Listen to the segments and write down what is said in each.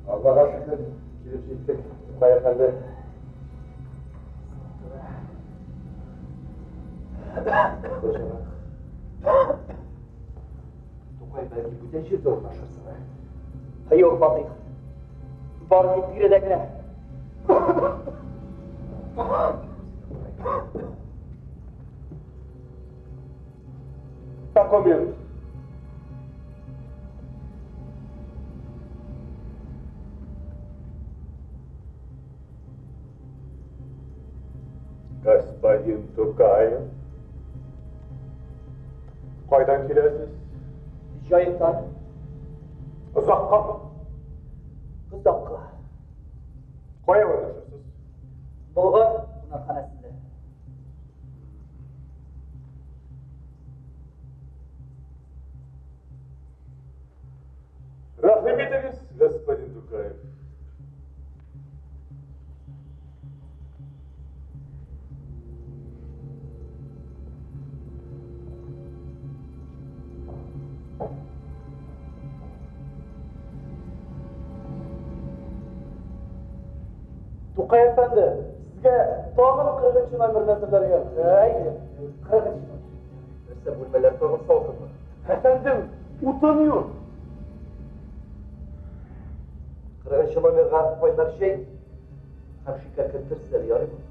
Аллага шөкер, килеп җиттек, Тукай әфәнде. Тукай, бәлки бүтән җирдә урнашырсың, ә? Юк, Фатыйх. Бары тик биредә генә. Документ. Господин Тукаев. Кайдан киләсез? Җаектан. Озаккамы? Озакка. Кая урнашасыз? Болгар кунакханәсендә. Рәхим итегез, господин Тукаев. Тукай әфәнде, сезгә тагын 40 номерны әзерләргә. Әйе, 40 номер. Нәрсә, бүлмәләр тагын салкынмы? Әфәндем, утын юк. 40 номерга кайнар чәй һәм шикәр кертерсез әле, ярыймы?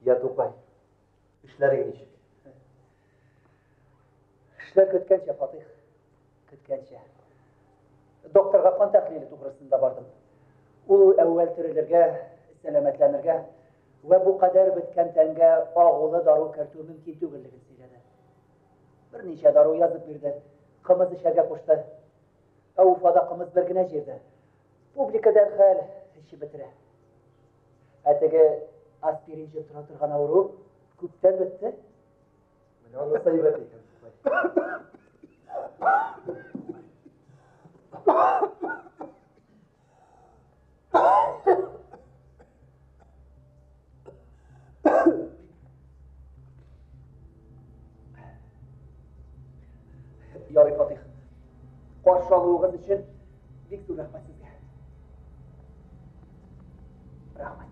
Я, Тукай, эшләрең ничек? Эшләр көткәнчә, Фатыйх. Көткәнчә. Докторга кан тәхлиле тугрысында бардым. Ул әүвәл терелергә, сәламәтләнергә вә бу кадәр беткән тәнгә агулы дару кертү мөмкин түгеллеген сөйләде. Берничә дару язып бирде, кымыз эчәргә кушты. Ә Уфада кымыз бер генә җирдә. Публика дәрхаль эчеп бетерә. Ә теге аспирин йоттыра торган авыру күптән бетте. Менә анысы әйбәт икән, Тукай. Ярый, Фатих. Каршы алуыгыз өчен бик зур рәхмәт сезгә. Рәхмәт.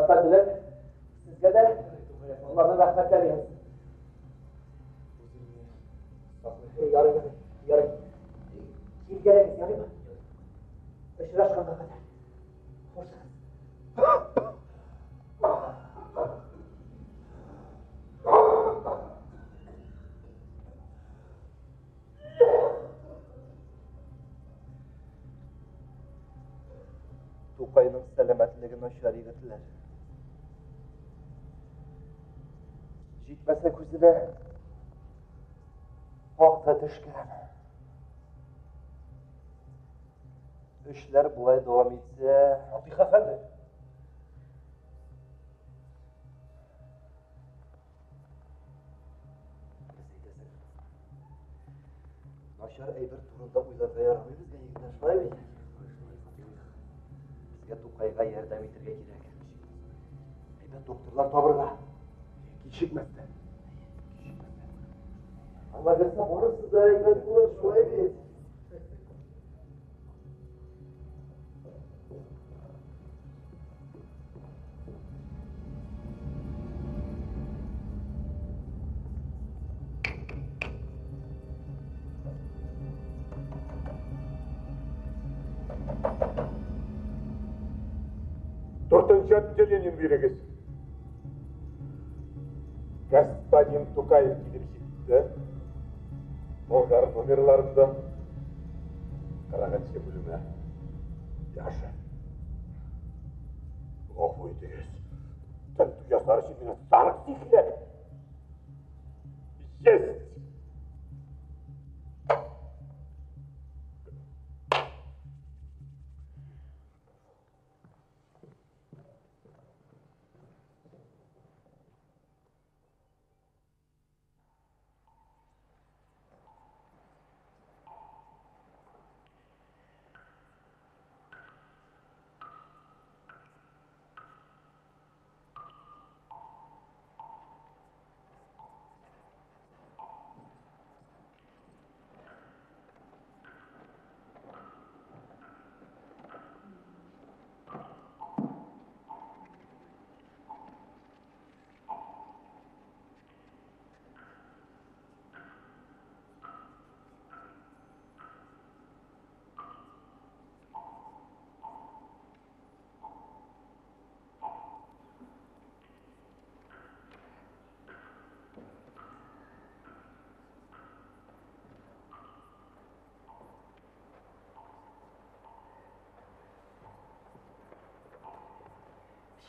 Әфәнделәр, сезгә дә Аллаһның рәхмәтләре яусын. Ярый, ярый, ярый. Килгәлегез, ярыймы? Очрашканга кадәр. Хушыгыз. Тукайның сәламәтлеге начар, егетләр. Җитмәсә күзенә ак та төшкән. Эшләр болай дәвам итсә... Фатих әфәнде. Начар әйбер турында уйларга ярамый безгә, егетләр, шулай бит? Безгә Тукайга ярдәм итәргә кирәк. Әйбәт докторлар табырга. Кичекмәстән. Алла бирсә, барысы да әйбәт булыр, шулай бит? Дүртенче отделением бирегез. Господин Тукаев килеп җитте. Болгар номерларында 40 бүлмә. Яхшы. Гафу итегез. Тентү ясар өчен миңа санкция кирәк. Есть!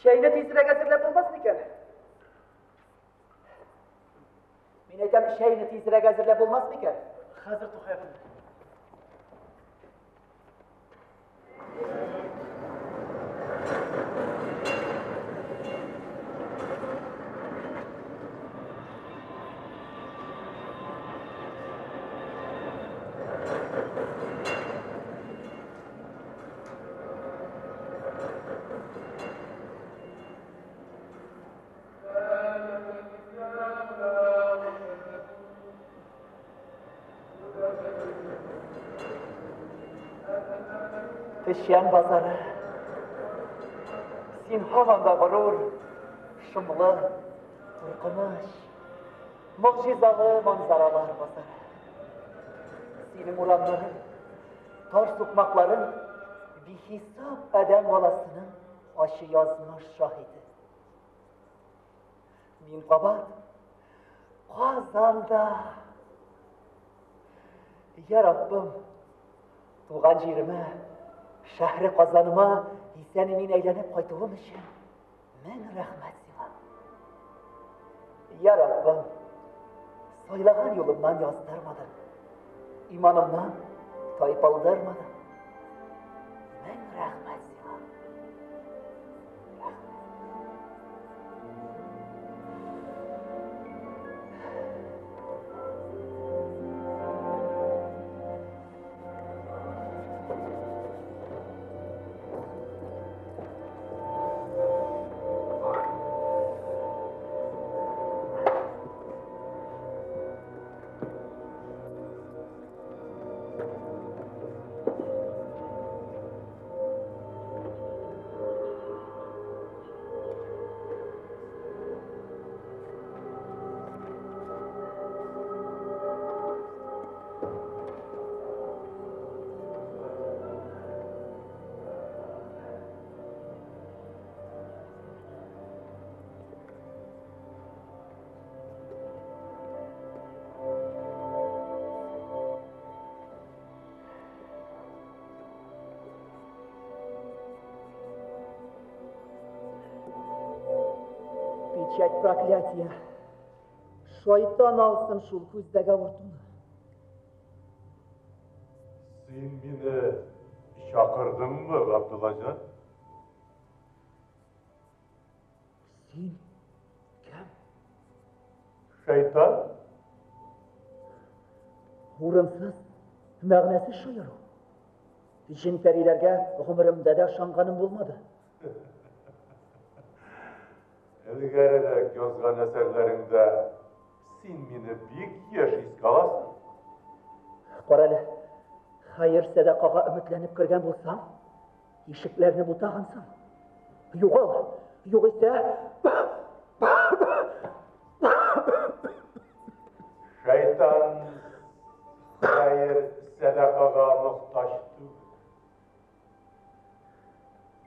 Чәйне тизрәк әзерләп булмас микән? Мин әйтәм, чәйне тизрәк әзерләп булмас микән? Хәзер, Тукай әфәнде. Печән базары. Син һаман да горур, шомлы, куркыныч, могҗизалы манзаралар базары. Синең урамнарың, тар сукмакларың бихисап адәм баласының ачы язмыш шаһиты. Мин кабат Казанда. Я Раббым, туган җиремә, шәһре Казаныма исән-имин әйләнеп кайтуым өчен мең рәхмәт сиңа. Я Раббым, сайлаган юлымнан яздырмадың, иманымнан тайпылдырмадың. Мең рәхмәт сиңа. Печать проклятия. Шайтан алсын шул күздәге авыртуны. Син мине чакырдыңмы, Габдуллаҗан? Син кем? Шайтан? Урынсыз, мәгънәсез шаяру. Җен-пәриләргә гомеремдә дә ышанганым булмады. Элгәрерәк язган әсәрләреңдә син мине бик еш искә аласың. Карале, хәер-сәдакага өметләнеп кергән булсам, ишекләрне бутагансың. Югал, югыйсә... Шайтан хәер-сәдакага мохтаҗ түгел.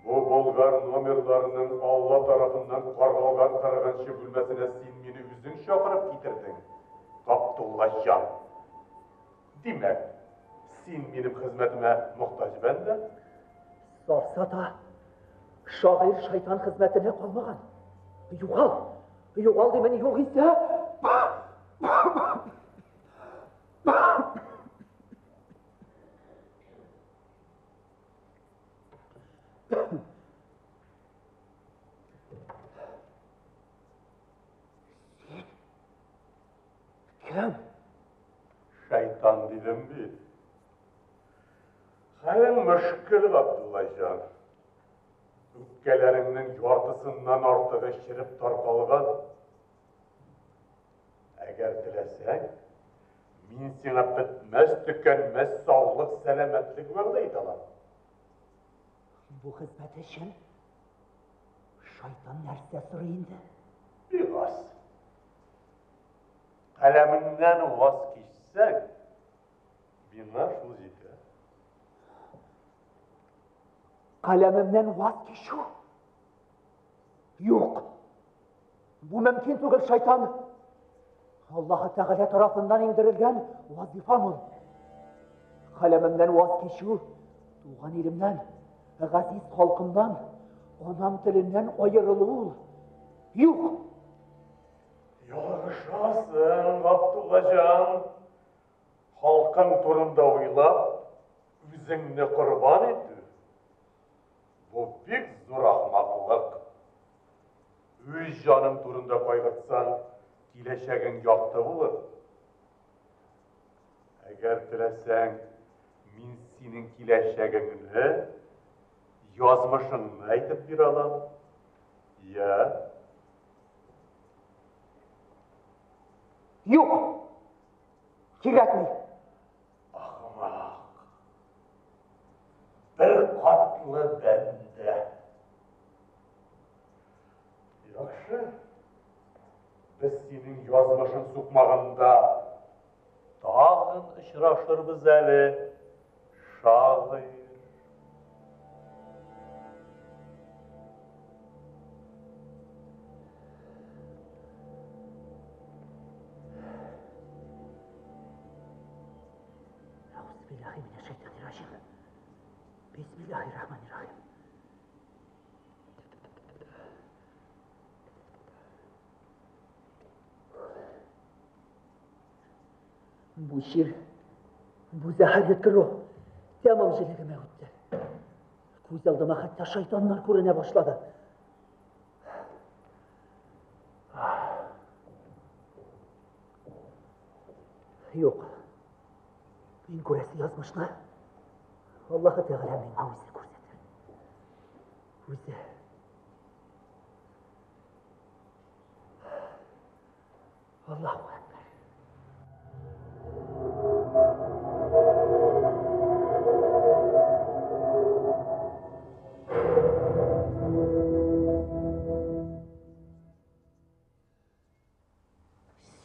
Бу болгар номерларының Алла тарафыннан каргалган кырыгынчы бүлмәсенә син мине үзең чакырып китердең, Габдуллаҗан. Димәк, син минем хезмәтемә мохтаҗ бәндә? Сафсата, шагыйрь шайтан хезмәтенә калмаган. Югал, югал димен, югыйсә... Кем? Шайтан дидем бит. Хәлең мөшкел, Габдуллаҗан. Үпкәләреңнең яртысыннан артыгы череп таркалган. Әгәр теләсәң, мин сиңа бетмәс, төкәнмәс саулык, сәламәтлек вәгъдә итә алам. Бу хезмәт өчен шайтан нәрсә сорый инде? Бик аз. Каләмеңнән ваз кичсәң, миңа шул җитә. Каләмемнән ваз кичү? Юк. Бу мөмкин түгел, шайтан. Аллаһы Тәгалә тарафыннан иңдерелгән вазифам ул. Каләмемнән ваз кичү, туган илемнән, газиз халкымнан, анам теленнән аерылу ул. Юк! Ялгышасың, Габдуллаҗан. Халкың турында уйлап, үзеңне корбан итү, бу бик зур ахмаклык. Үз җаның турында кайгыртсаң, киләчәгең якты булыр. Әгәр теләсәң, мин синең киләчәгеңне, язмышыңны әйтеп бирә алам. Я? Юк! Кирәкми! Ахмак! Бер катлы бәндә. Яхшы. Без синең язмышың сукмагында тагын очрашырбыз әле, шагыйрь. Бисмиллахиррахманиррахим. Бу чир, бу зәһәр йоткыру тәмам җелегемә үтте. Күз алдыма хәтта шайтаннар күренә башлады. Юк. Мин күрәсе язмышны Аллаһы Тәгалә миңа үзе күрсәтер. Үзе. Аллаһу әкбәр.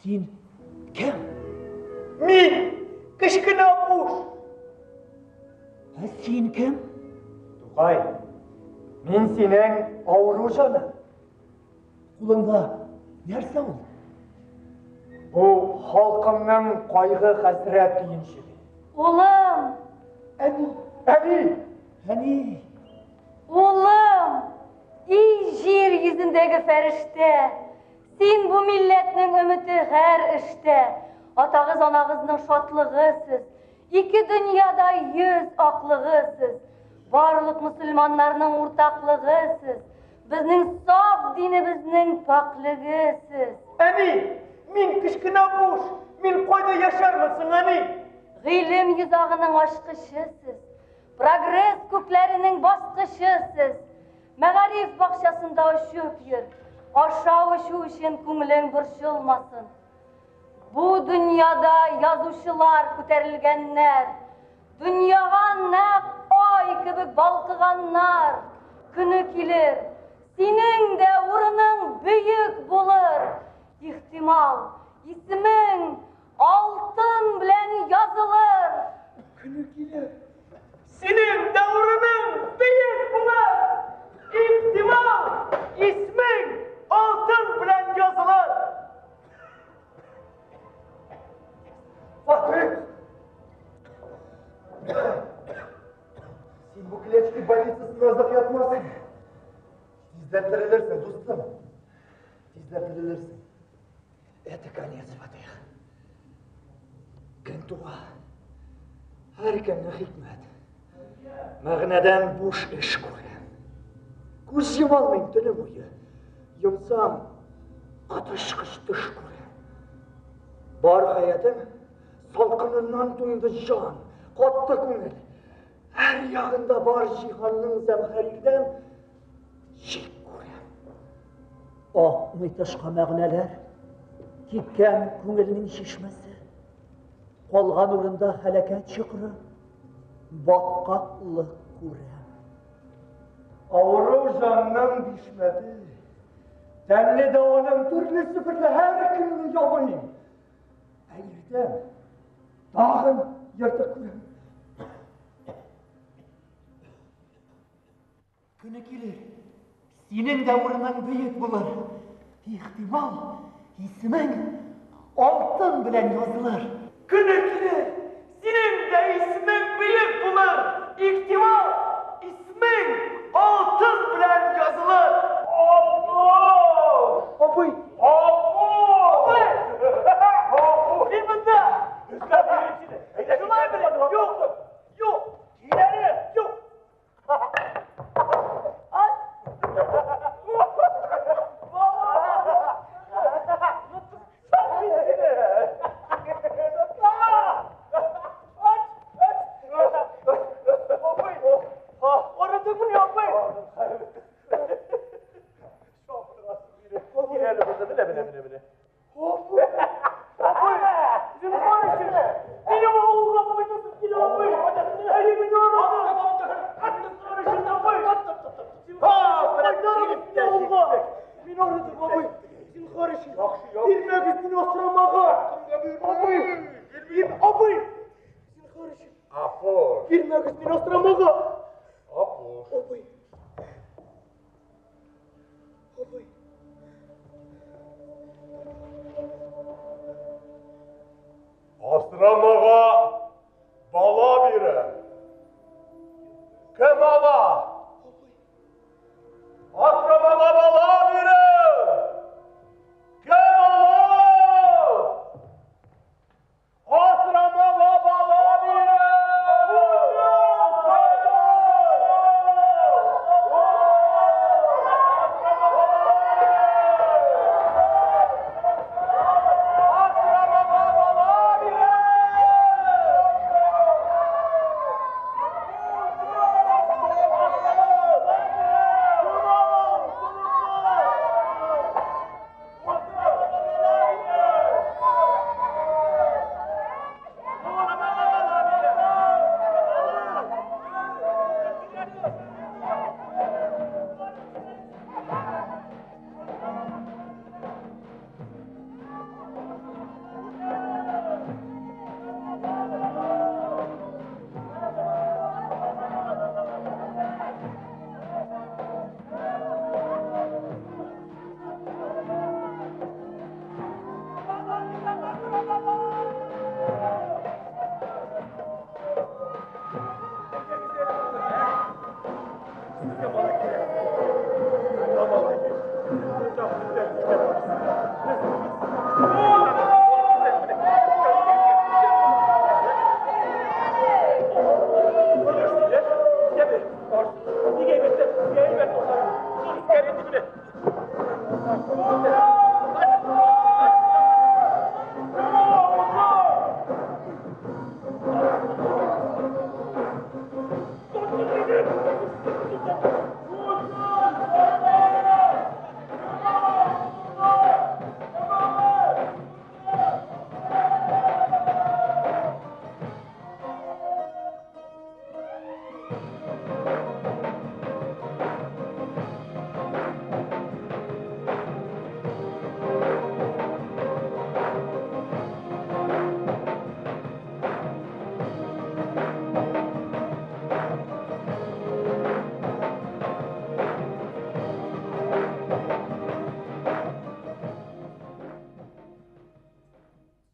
Син кем? Мин кечкенә Апуш. Ә син кем? Тукай, мин синең авыру җаның. Кулыңда нәрсә ул? Бу халкымның кайгы-хәсрәт төенчеге. Улым! Әни, әни! Әни! Улым! И җир йөзендәге фәрештә! Син бу милләтнең өмете һәр эштә. Атагыз-анагызның шатлыгы сез. Ике дөньяда йөз аклыгы сез. Барлык мөселманнарның уртаклыгы сез. Безнең саф динебезнең пакьлеге сез. Әни, мин кечкенә буш, мин кайда яшәрмен соң, әни? Гыйлем йозагының ачкычы сез. Прогресс күкләренең баскычы сез. Мәгариф бакчасында очып йөр. Ашау-эчү өчен күңелең борчылмасын. Бу дөньяда язучылар күтәрелгәннәр. Дөньяга нәкъ ай кебек балкыганнар. Көне килер, синең дә урының бөек булыр. Ихтимал, исемең алтын белән язылыр. Көне килер, синең дә урының бөек булыр. Ихтимал, исмең алтын белән язылыр. Фатих! Син бу Клячки больницасында озак ятмассың. Тиздән терелерсең, дустым. Тиздән терелерсең. Это конец, Фатих. Көн туа. Һәр кемне хикмәт. Мәгънәдән буш эш күрәм. Күз йома алмыйм төне буе. Йомсам, коточкыч төш күрәм. Бар хәятым салкыныннан туңды җан, катты күңел. Һәр ягында бар җиһанның зәмһәрирдән чик күрәм. Акмый тышка мәгънәләр, кипкән күңелнең чишмәсе. Калган урында һәлакәт чокыры, баткаклык күрәм. Авыру җанның бишмәте, тәнле дәваның төрле сыфырлы һәр көнне ябыйм. Ә иртән тагын ертык күрәм. Көне килер, синең дә урының бөек булыр. Ихтимал, исемең алтын белән язылыр. Көне килер, синең дә исемең бөек булыр. Ихтимал, исемең алтын белән язылыр. Апуш! Абый! Апуш! Абый! Апуш! Мин монда! Эзләп йөрим сине. Әйдә, Шулай китәле, бит? Юк! Юк! Киләле! Юк! Ай! Киләле монда, менә, менә, менә, менә. Апуш! Бирмәгез мине асрамага! Апуш! Абый! Абый! Асрамага бала бирә. Кем ала? Асрамага бала бирә. Кем ала? Асрамага бала бирә. Асрамага бала бирә.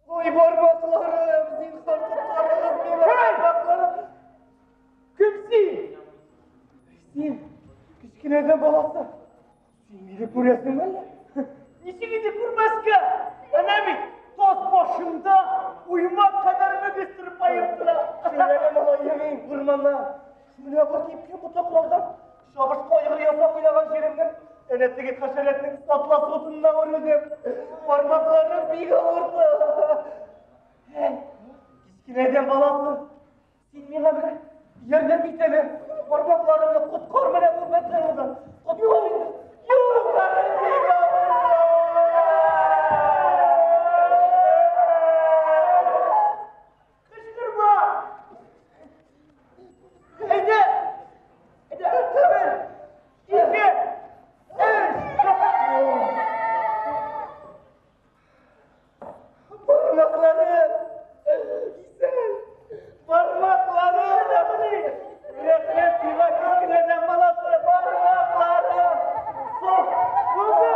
Ой, бармакларым, зинһар коткарыгыз мине, бармакларым. Кем син? Син, кечкенә адәм баласы. Син мине күрәсеңме әллә? Ничек инде күрмәскә? Әнә бит таз башымда уймак кадәр мөгез тырпаеп тора. Шүрәле малаем, урманнан. Менә бу кипкән ботаклардан чабышкы айгыр ясап уйнаган җиремнең Әнә теге хәшәрәтнең атлас утынына үрелдем. Бармакларым бик авырды. Кечкенә адәм баласы, син миңа менә ярдәм ит әле. Бармакларымны коткар менә бу бәдләрдән. Коткар инде. Юлларым бик авырды. Кычкырма! Әйдә! Әйдә! Бер, ике, өч! Бармакларым! Исән! Бармакларым! Рәхмәт сиңа, кечкенә адәм баласы! Бармакларым! Соң, булды!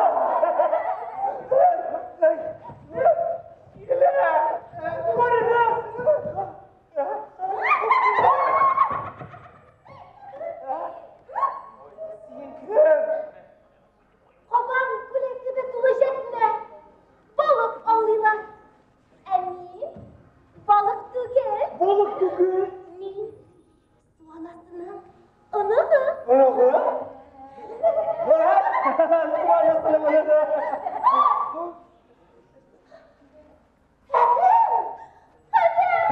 Килә! Күрегез! Син кем? Кабан күле кебек тулы җәтмә. Балык аулыйлар. Ә мин балык түгел. Балык түгел. Мин су анасының оныгы. Оныгы? Су анасының оныгы. Әдәм! Әдәм!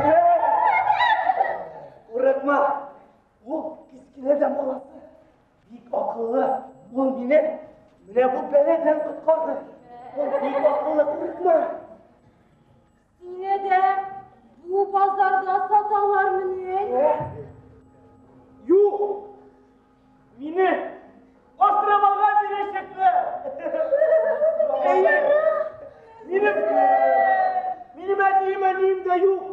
Курыкма. Ул кечкенә адәм баласы. Бик акыллы. Ул мине менә бу бәладән коткарды. Ул бик акыллы, курыкма. Сине дә бу базарда саталармыни? Юк. Мине асрамага бирәчәкләр. Әйе. Минем әтием, әнием дә юк.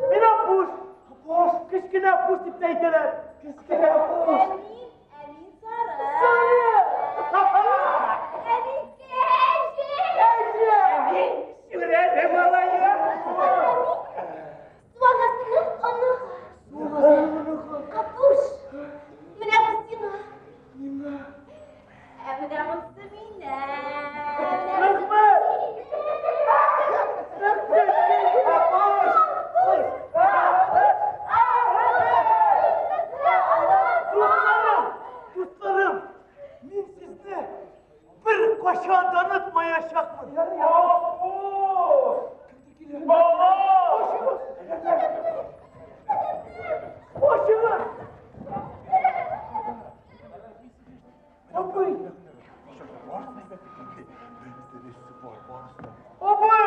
Мин Апуш. Апуш, кечкенә Апуш дип тә әйтәләр. Кечкенә Апуш. Ә мин, ә мин Сары. Сары. Ә мин Кәҗә. Кәҗә. Мин Шүрәле малае. Су анасының оныгы. Апуш, менә бу сиңа. Миңа. Ә менә монысы миннән. Рәхмәт. Рәхмәт. Апуш. Дусларым, дусларым, мин сезне бер кашан да онытмаячакмын. Апуш! Бала! Башыгыз! Абый! Абый!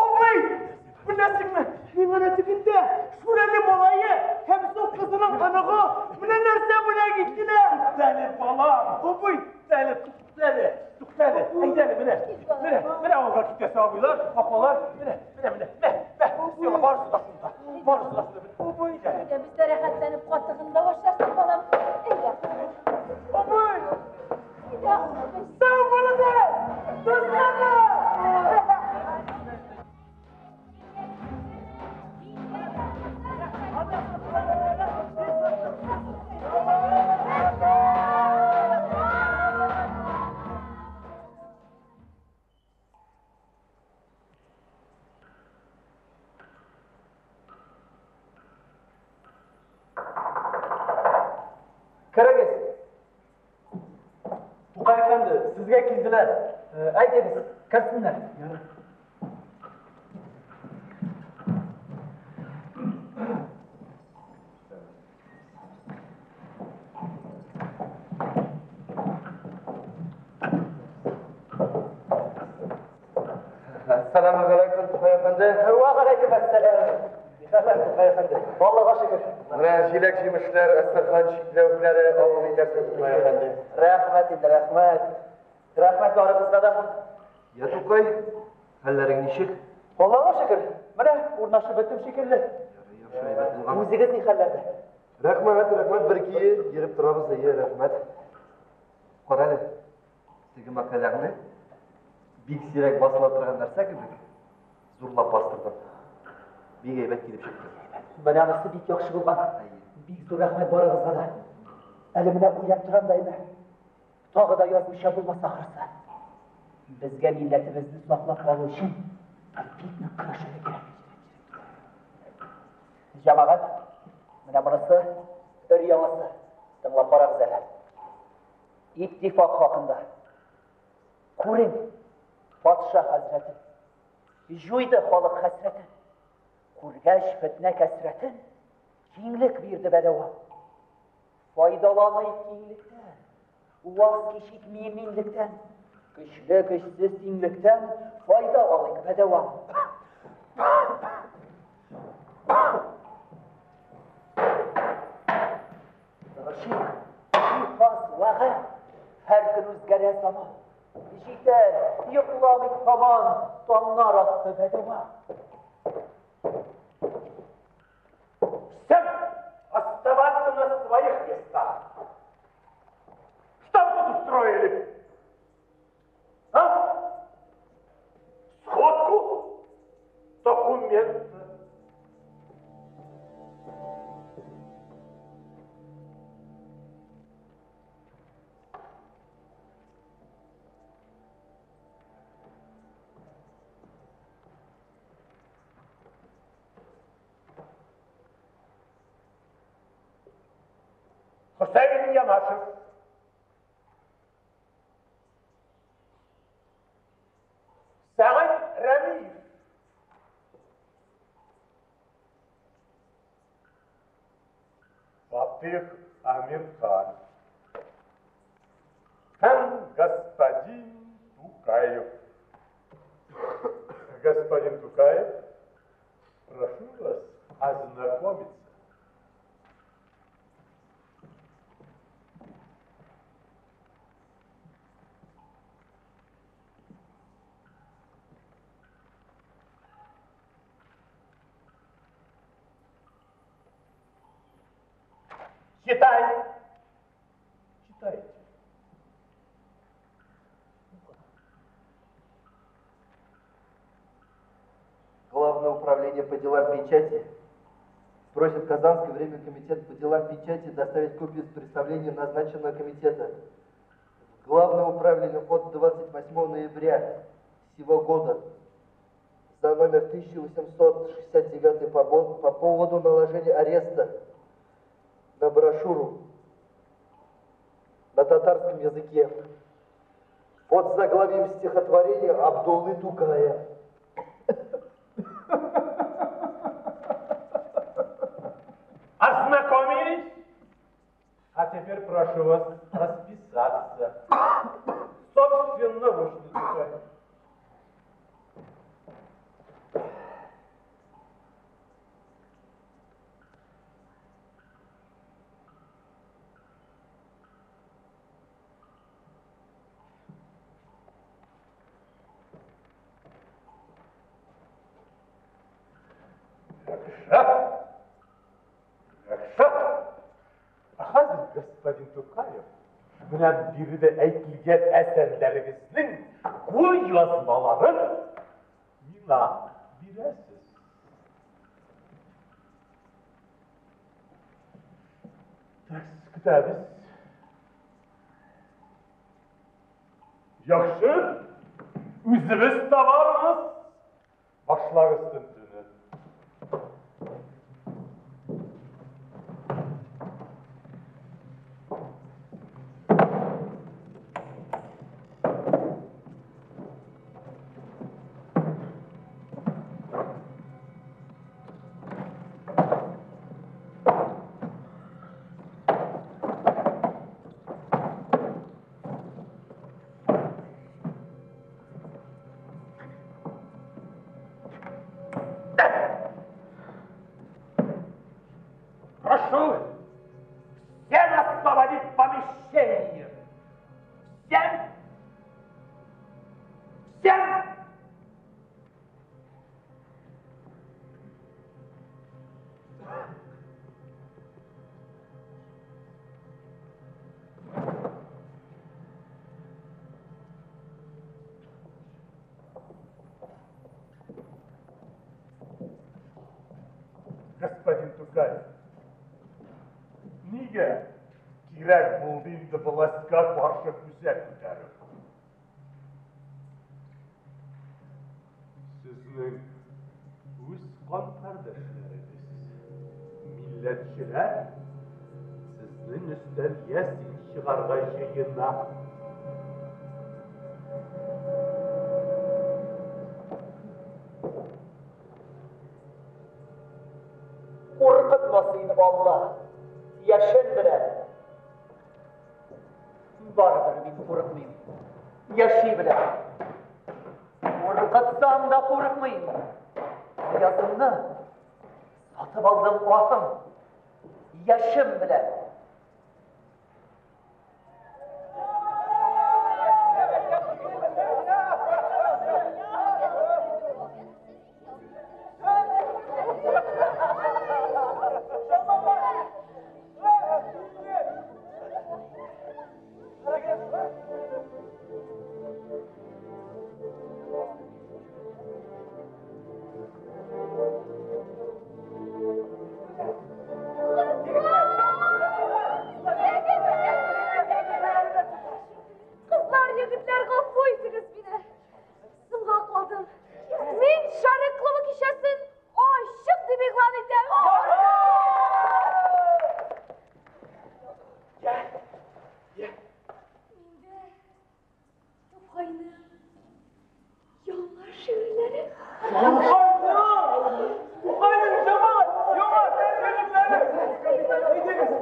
Абый! Беләсеңме, мин менә тегендә Шүрәле малае һәм су кызының оныгы менә нәрсә бүләк иттеләр. Туктале, балам. Абый, туктале, туктале, туктале. Әйдәле, менә. Менә, менә авылга китәсе абыйлар, апалар. Менә, менә, менә. Мә, мә. Сиңа барысы да шунда. Барысы да шунда. Абый, әйдәле. Әйдә, без дә рәхәтләнеп катыгында ашарсың, балам. Әйдә. Абый! Әйдә. Сау булыгыз! Дусларым! Керегез. Тукай әфәнде, сезгә килделәр. Әйтегез, керсеннәр. Әссәламү галәйкүм, Тукай әфәнде. Вә галәйкүм әссәлам. Нихәлләр, Тукай әфәнде? Аллага шөкер. Менә җиләк-җимешләр, әстерхан чикләвекләре авыз итәрсең, Тукай әфәнде. Рәхмәт инде, рәхмәт. Рәхмәт барыгызга да. Я, Тукай, хәлләрең ничек? Аллага шөкер. Менә урнашып беттем шикелле. Яхшы, әйбәт булган. Үзегез ни хәлләрдә? Рәхмәт, рәхмәт, бер кие йөреп торабыз, әйе, рәхмәт. Кара әле, теге мәкаләңне бик сирәк басыла торган нәрсә кебек, зурлап бастырдым. Бик әйбәт килеп чыкты. Менә анысы бик яхшы булган. Бик зур рәхмәт барыгызга да. Әле менә уйлап торам да инде. Тагы да язмыйча булмас ахрысы. Безгә милләтебезне саклап калу өчен бик нык көрәшергә кирәк. Җәмәгать, менә монысы өр-яңысы. Тыңлап карагыз әле. Иттифак хакында. Күрең, патша хәзрәте. Җуйды халык хәсрәтен. Күргәч фетнә кәсрәтен, киңлек бирде бәдәва. Файдаланыйк киңлектән, ваз кичик мин-минлектән, көчле көчсез тиңлектән файда алыйк бәдәва. Тырышыйк, җиһаз вәгә, һәр көн үзгәрә заман. Җитәр, йокламыйк һаман, таңнар атты бәдәва. Всем оставаться на своих местах. Что вы тут устроили? А? Сходку? Документы. Хусейн Ямашев. Сәгыйть Рәмиев. Фатих Амирхан. Һәм господин Тукаев. Господин Тукаев, прошу вас ознакомиться. Читай. Читайте. Главное управление по делам печати просит Казанский временный комитет по делам печати доставить копию с представления назначенного комитета в Главное управление от 28 ноября сего года за номер 1869 по поводу наложения ареста на брошюру на татарском языке под заглавием стихотворения Абдуллы Тукая. Ознакомились? А теперь прошу вас расписаться. Собственноручно, Тукаев. Господин Тукаев, менә биредә әйтелгән әсәрләрегезнең кулъязмаларын миңа бирәсез. Так, көтәбез. Яхшы, үзебез табарбыз. Башлагыз тентүне. Прошу всем освободить помещение. Всем! Всем! Господин Тукаев, нигә кирәк булды инде властька каршы күсәк күтәрү? Сезнең үз кан кардәшләрегез. Ясин чыгарга җыена. Куркытма син, Алла, яшен белән. Барыбер мин курыкмыйм, яши беләм. Куркытсаң да курыкмыйм. Аязымны сатып алдым аһым, яшем белән. Кызлар, егетләр, гафу итегез мине. Соңга калдым. Мин Шәрык клубы кичәсен ачык дип игълан итәм. Миндә Тукайның яңа шигырьләре. Тукайның җамал, яңа шигырьләре. Әйдәгез.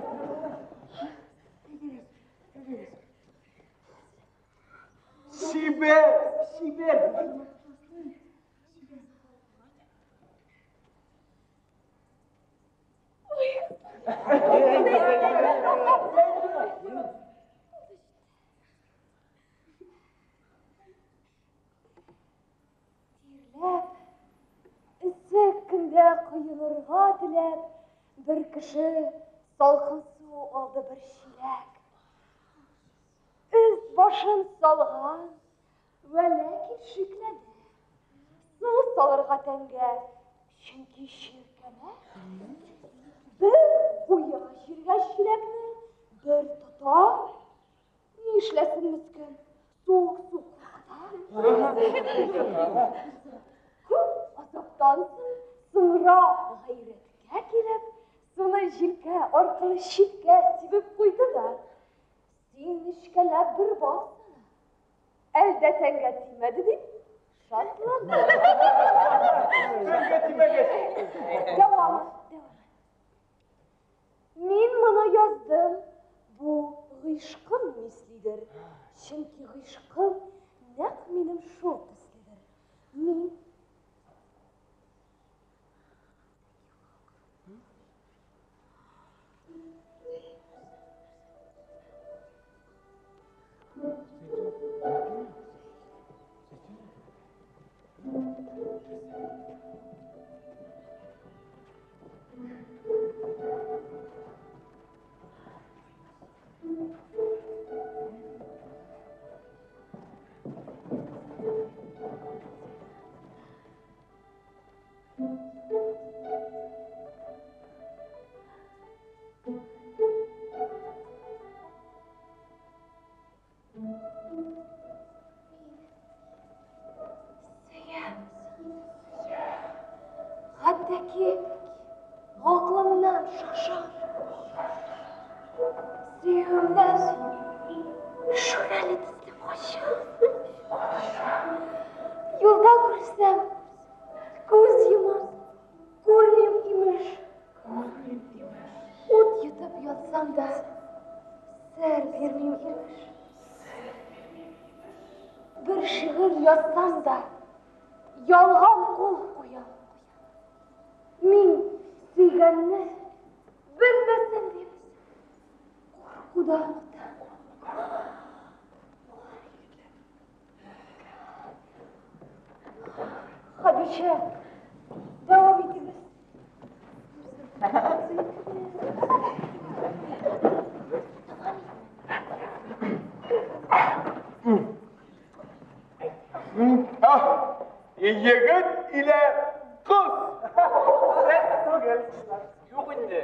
Чибәр, чибәр. Тирләп, эссе көндә коенырга теләп, бер кеше салкын су алды бер чиләк. Өс башын салган, вә ләкин шикләнә. Су салырга тәнгә, чөнки чиркәнә. Бер куя җиргә чиләкне, бер тота. Нишләсен мескен, суык су куркыта. Күп азаптан соң, соңра гайрәткә килеп, суны җилкә аркылы читкә сибеп куйды да, син нечкәләп бер баксана. Әлдә тәнгә тимәде дип шатланды. Тәнгә тимәгәч. Дәвамы, дәвамы. Мин моны яздым, бу гыйшкым мислидер, чөнки гыйшкым нәкъ минем шул төследер. Мин сөям. Хәтта ки акылымнан шашам. Сөюемнән шүрәле төсле качам. Юлда күрсәм, күз йомам, күрмим имеш. Ут йотып ятсам да, сер бирмим имеш. Бер шигырь язсам да, ялган кул куям. Мин сөйгәнне белмәсен дип, куркудан. Хәдичә, дәвам итегез. Егет илә кыз. Сез түгел. Юк инде.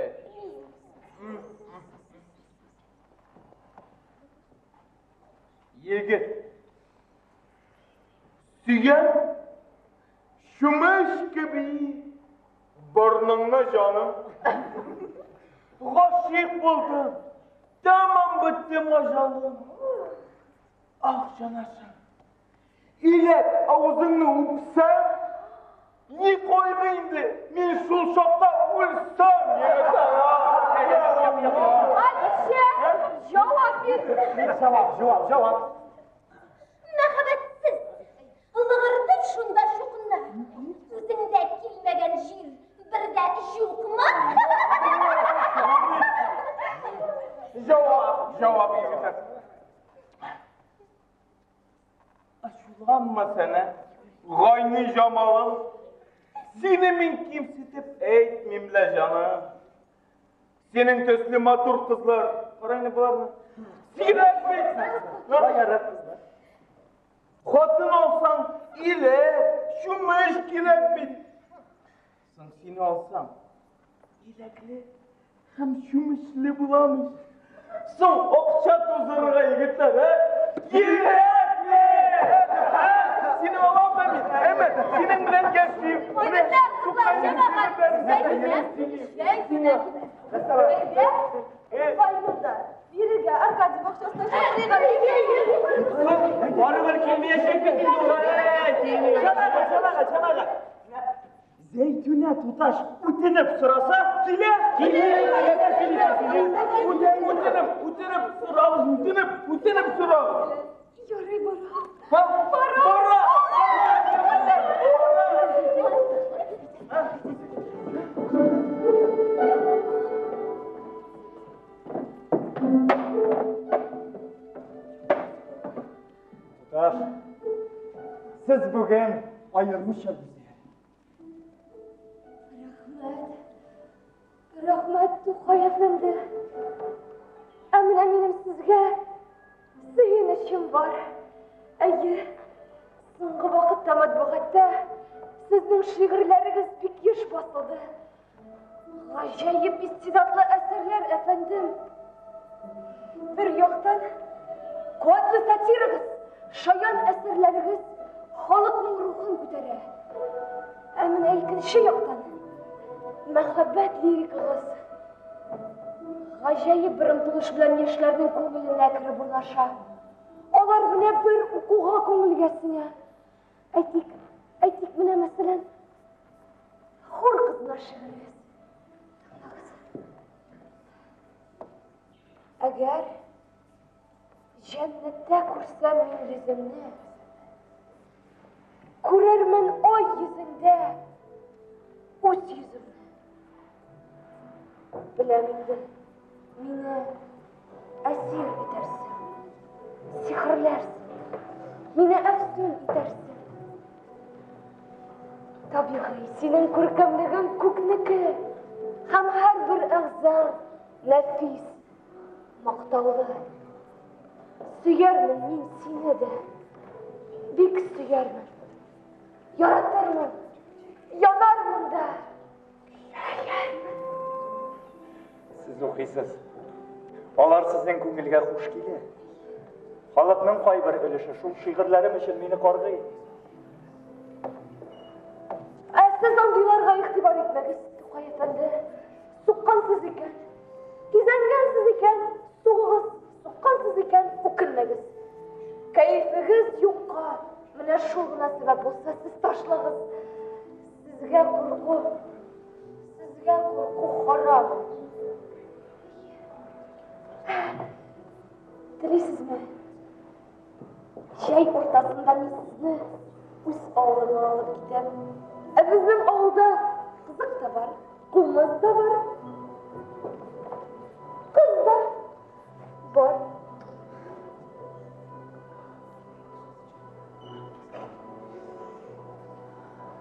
Егет. Сөям чүмеч кеби борныңны, җаным. Гашыйк булдым. Тәмам беттем ажалым. Ах, җанашым. Иләк авызыңны үпсәм, ни кайгы инде, мин шул чакта үлсәм, Алишер, җавап бир. Җавап, җавап, җавап. Мәхәббәтсез. Лыгырдый шунда чукына. Үзеңдә килмәгән җир бер дә юкмы? Җавап, җавап, егетләр. Ачуланма сәнә, гайни җамалым. Сине мин кимсетеп әйтмим лә, җаным. Синең төсле матур кызлар, кара инде боларны. Сирәк бит. Шаярып кызлар. Хатын алсаң, иләк, чүмеч кирәк бит. Соң сине алсам, иләкле һәм чүмечле буламыш. Соң акча туздырырга егетләр, ә? Кирәкми! Сине алам да мин. Әмма синең белән яшим. Егетләр, кызлар, җәмәгать, Зәйтүнә, Зәйтүнә. Әйдә, кайгында, бирегә, Аркадий бакчасына чакырыйк әле. Барыбер килмәячәк бит инде ул. Җәмәгать, җәмәгать, җәмәгать. Зәйтүнә туташ үтенеп сораса, килә. Килә, килә, килә. Үтенеп, үтенеп сорагыз, үтенеп, үтенеп сорагыз. Ярый, бара. Ха? Бара! Туташ, сез бүген аеруча гүзәл. Рәхмәт. Рәхмәт, Тукай әфәнде. Ә менә минем сезгә сөенечем бар. Әйе, соңгы вакытта матбугатта сезнең шигырьләрегез бик еш басылды. Гаҗәеп истидатлы әсәрләр, әфәндем. Бер яктан, куәтле сатирагыз, шаян әсәрләрегез халыкның рухын күтәрә. Ә менә икенче яктан, мәхәббәт лирикагыз гаҗәеп бер омтылыш белән яшьләрнең күңеленә кереп урнаша. Алар менә бер укуга күңелгә сеңә. Әйтик, әйтик менә мәсәлән, хур кызына шигырегез. Тыңлагыз. Әгәр җәннәттә күрсәм мин йөзеңне, күрермен ай йөзеңдә үз йөземне. Беләм инде, мине әсир итәрсең, сихерләрсең, мине әфсүн итәрсең. Табигый, синең күркәмлегең күкнеке һәм һәрбер әгъзаң нәфис, мактаулы. Сөярмен мин сине дә, бик сөярмен. Яратырмын, янармын да, көярмен. Сез укыйсыз. Алар сезнең күңелгә хуш килә. Халыкның кайбер өлеше шул шигырьләрем өчен мине каргый. Ә сез андыйларга игътибар итмәгез, Тукай әфәнде. Суккансыз икән, кизәнгәнсез икән, сугыгыз, суккансыз икән, үкенмәгез. Кәефегез юкка, менә шул гына сәбәп булса, сез ташлагыз. Сезгә курку, сезгә курку харам. Телисезме? Җәй уртасында мин сезне үз авылыма алып китәм. Ә безнең авылда кызык та бар, кумыс та бар, кыз да бар.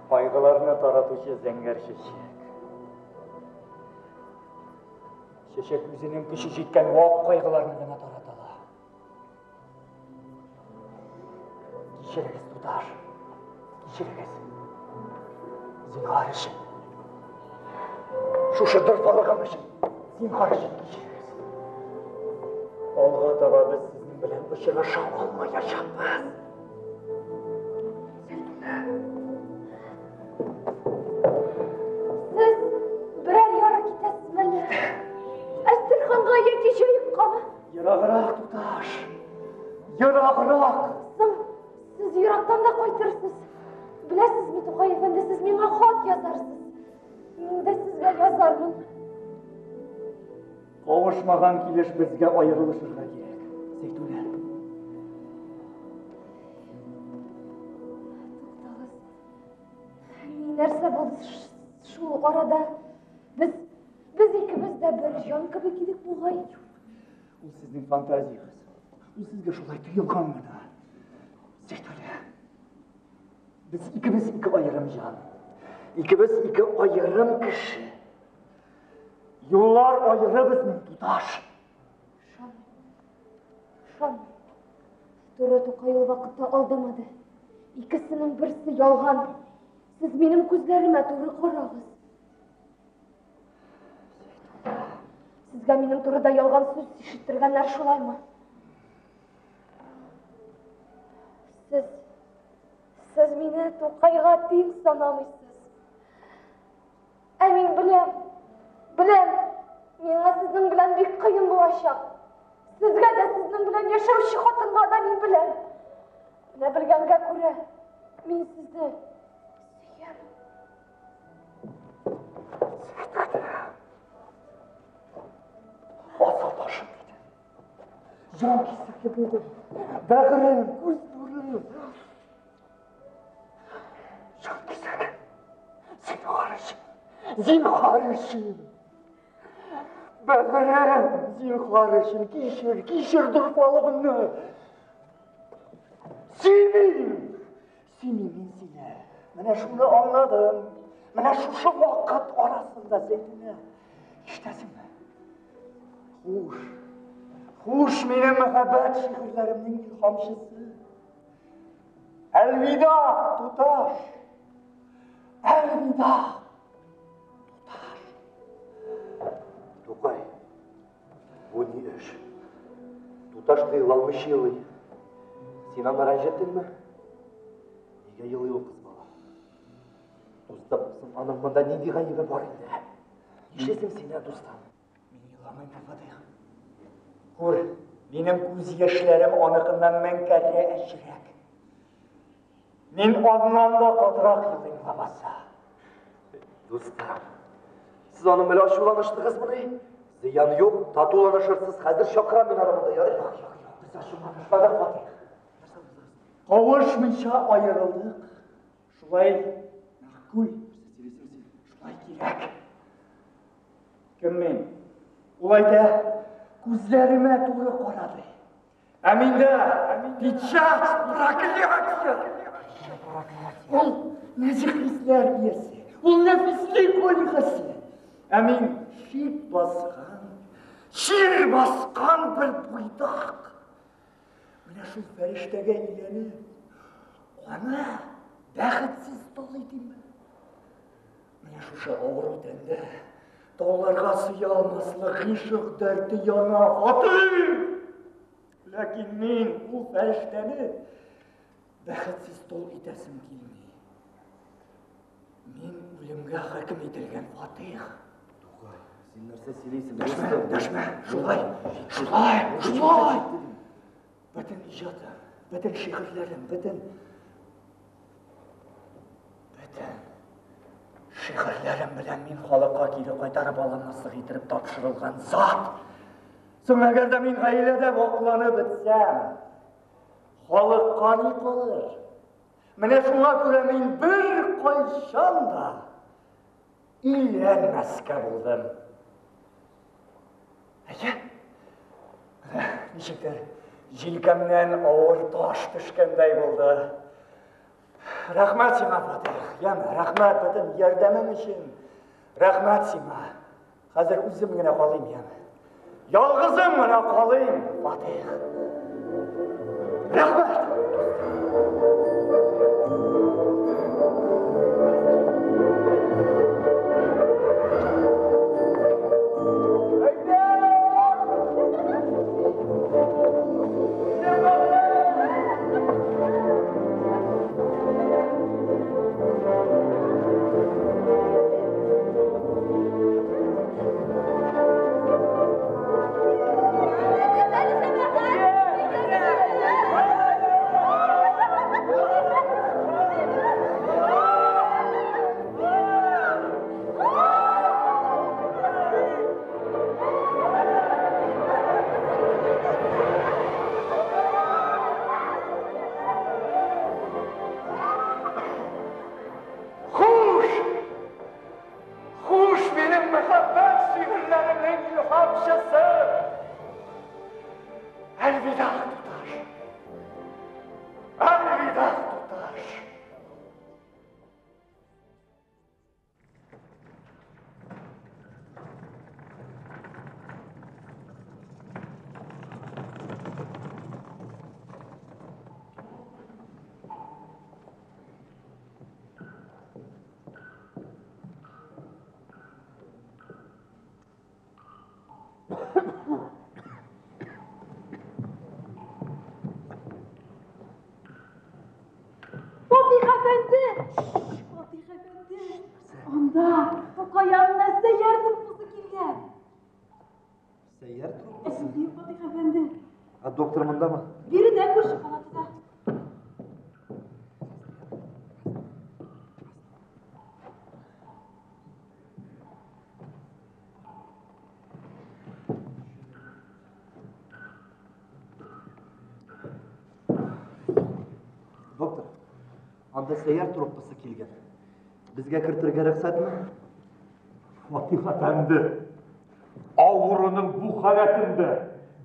Кайгыларны таратучы зәңгәр чәчәк. Чәчәк үзенең көче җиткән вак кайгыларны гына тарата ала. Кичерегез, туташ. Кичерегез. Зинһар өчен. Шушы дорфалыгым өчен. Зинһар өчен кичерегез. Алга таба без сезнең белән очраша алмаячакбыз. Зәйтүнә. Сез берәр яры китәсезме әллә? Әстерханга яки Җаеккамы? Ераграк, туташ. Ераграк. Соң, сез ерактан да кайтырсыз. Беләсезме, Тукай әфәнде, сез миңа хат язарсыз. Мин дә сезгә язармын. Кавышмаган килеш безгә аерылышырга кирәк, Зәйтүнә. Туктагыз. Нәрсә булды шул арада? Без икебез дә бер җан кебек идек бугай. Ул сезнең фантазиягез. Ул сезгә шулай тоелган гына. Зәйтүнә. Без икебез ике аерым җан. Икебез ике аерым кеше. Юллар аеры безнең, туташ. Ышанмыйм. Ышанмыйм. Туры Тукай ул вакытта алдамады. Икесенең берсе ялган. Сез минем күзләремә туры карагыз. Сезгә минем турыда ялган сүз ишеттергәннәр шулаймы? Сез мине Тукайга тиң санамыйсыз. Ә мин беләм, беләм, миңа сезнең белән бик кыен булачак. Сезгә дә, сезнең белән яшәүче хатынга да мин беләм. Менә белгәнгә күрә, мин сезне сөям. Асыл ташым диде. Җан кисәге булды. Бәгырем, күз нурым. Җан кисәге. Зинһар өчен. Зинһар өчен. Бәгырем, зинһар өчен. Кичер, кичер дорфалыгымны. Сөймим. Сөймим мин сине. Менә шуны аңладым. Менә шушы вакыт арасында, Зәйтүнә. Ишетәсеңме? Хуш. Хуш, минем мәхәббәт шигырьләремнең илһамчысы. Әлвида, туташ. Әлвида, туташ. Тукай, бу ни эш? Туташ тыела алмыйча елый. Син аны рәнҗеттеңме? Нигә елый ул кыз бала? Дустым, соң аның монда нинди гаебе бар инде? Нишлисең син, ә, дустым? Мин еламыйм, Фатыйх. Күр, минем күз яшьләрем аныкыннан мең кәррә әчерәк. Мин аннан да катырак елыйм лабаса. Дустым, сез аның белән ачуланыштыгызмыни? Зыян юк, татуланышырсыз. Хәзер чакырам мин аны монда, ярый? Юк, юк, юк, без ачуланышмадык, Фатыйх. Кавышмыйча аерылдык. Шулай мәгъкуль, шулай кирәк. Кем мин? Ул әйтә, күзләремә туры карады. Ә миндә печать проклятие. Ул нәзик хисләр иясе, ул нәфислек алиһәсе. Ә мин шик баскан, чир баскан бер буйдак. Менә шул фәрештәгә әйләнеп, аны бәхетсез тол итимме? Менә шушы авыру тәндә тауларга сыя алмаслык гыйшык дәрте яна, Фатыйх! Ләкин мин ул фәрештәне бәхетсез тол итәсем килми. Мин үлемгә хөкем ителгән, Фатыйх. Тукай, син нәрсә сөйлисең? Дәшмә, дәшмә, шулай, шулай, шулай. Бөтен иҗатым, бөтен шигырьләрем, бөтен шигырьләрем белән мин халыкка кире кайтарып алынмаслык итеп тапшырылган зат. Соң әгәр дә мин гаиләдә вакланып бетсәм, халыкка ни калыр? Менә шуңа күрә мин бер кайчан да өйләнмәскә булдым. Әйе, менә ничектер җилкәмнән авыр таш төшкәндәй булды. Рәхмәт сиңа, Фатих. Яме, рәхмәт бөтен ярдәмең өчен. Рәхмәт сиңа. Хәзер үзем генә калыйм, яме. Ялгызым гына калыйм, Фатих. Рәхмәт. Анда Тукай янына Сәйяр труппасы килгән. Сәйяр труппасы? Әйе, Фатих әфәнде. Ә доктор мондамы? Биредә, күрше палатада. Доктор, анда Сәйяр труппасы килгән. Безгә кертергә рөхсәтме? Фатих әфәнде, авыруның бу халәтендә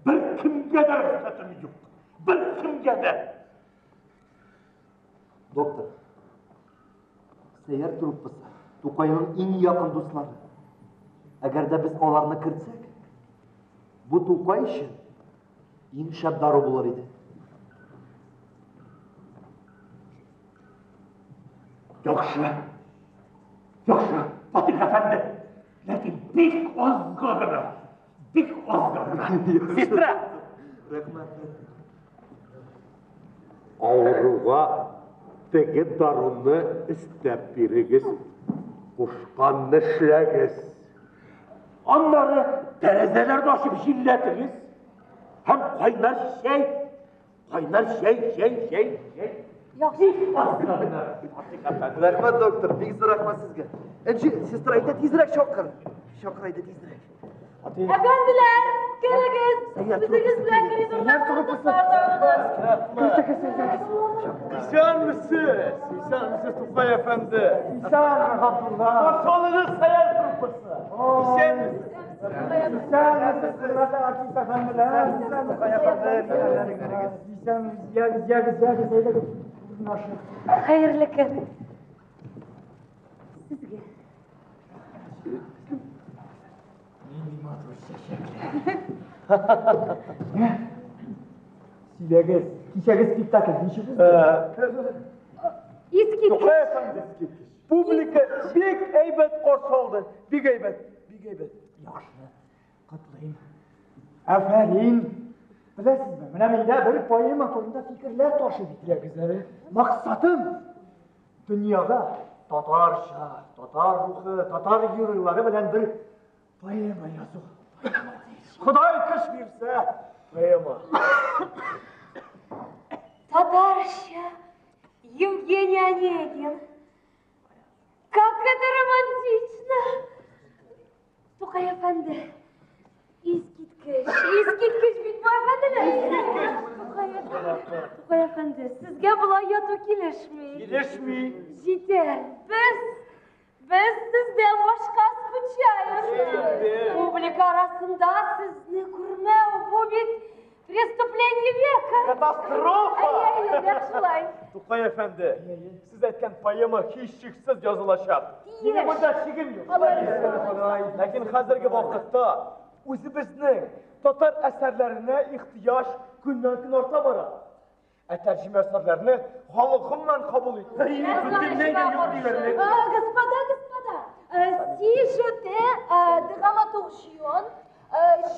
бер кемгә дә рөхсәтем юк. Бер кемгә дә. Доктор, Сәйяр труппасы Тукайның иң якын дуслары. Әгәр дә без аларны кертсәк, бу Тукай өчен иң шәп дару булыр иде. Яхшы. Яхшы, Фатих әфәнде. Ләкин бик азга гына. Бик азга гына. Сестра! Рәхмәт. Авыруга теге даруны өстәп бирегез. Кушканны эшләгез. Аннары тәрәзәләрне ачып җилләтегез. Һәм кайнар чәй, кайнар чәй, чәй, чәй, чәй. Яхшы. Азга гына, Фатих әфәнде. Рәхмәт, доктор, бик зур рәхмәт сезгә. Энҗи, сестра, әйдә тизрәк чакыр. Чакыр әйдә тизрәк. Әфәнделәр, керегез. Сәйяр Үзегез труппасы белән килгән. коридорда урындыклар да Исәнмесез! Исәнмесез, Тукай әфәнде! Исәнме, Габдулла! Каршы Сәйяр труппасы! Исәнмесез! Исәнмесез, хөрмәтле артист әфәнделәр! Исәнме, Тукай әфәнде! Исәнмесез, ягез, ягез, ягез, әйдәгез, урнашыгыз. Хәерле көн. Сезгә. Нинди матур чәчәкләр. Сөйләгез, кичәге спектакль ничек узды? Искиткеч. Тукай әфәнде, публика бик әйбәт каршы алды. Бик әйбәт, бик әйбәт. Яхшы, котлыйм. Афәрин. Беләсезме, менә миндә бер поэма турында фикерләр ташый бит ягез әле. Максатым дөньяга татарча, татар рухы, татар геройлары белән бер поэма язу. Ходай көч бирсә, поэма. Татарча Евгений Онегин. Как это романтично! Тукай әфәнде, искиткеч, искиткеч бит бу әфәнделәр. Тукай әфәнде, Тукай әфәнде, сезгә болай яту килешми. Килешми. Җитәр. Без сездән башка скучаем. Публика арасында сезне күрмәү бу бит преступление века. Катастрофа! Әйе, әйе, нәкъ шулай. Тукай әфәнде, сез әйткән поэма һичшиксез язылачак. Тиеш. Минем монда шигем юк. Алай. Ләкин хәзерге вакытта үзебезнең татар әсәрләренә ихтыяҗ көннән-көн арта бара. Ә тәрҗемә әсәрләрне халык гомумән кабул итми. Господа, господа, si je te dramaturgion,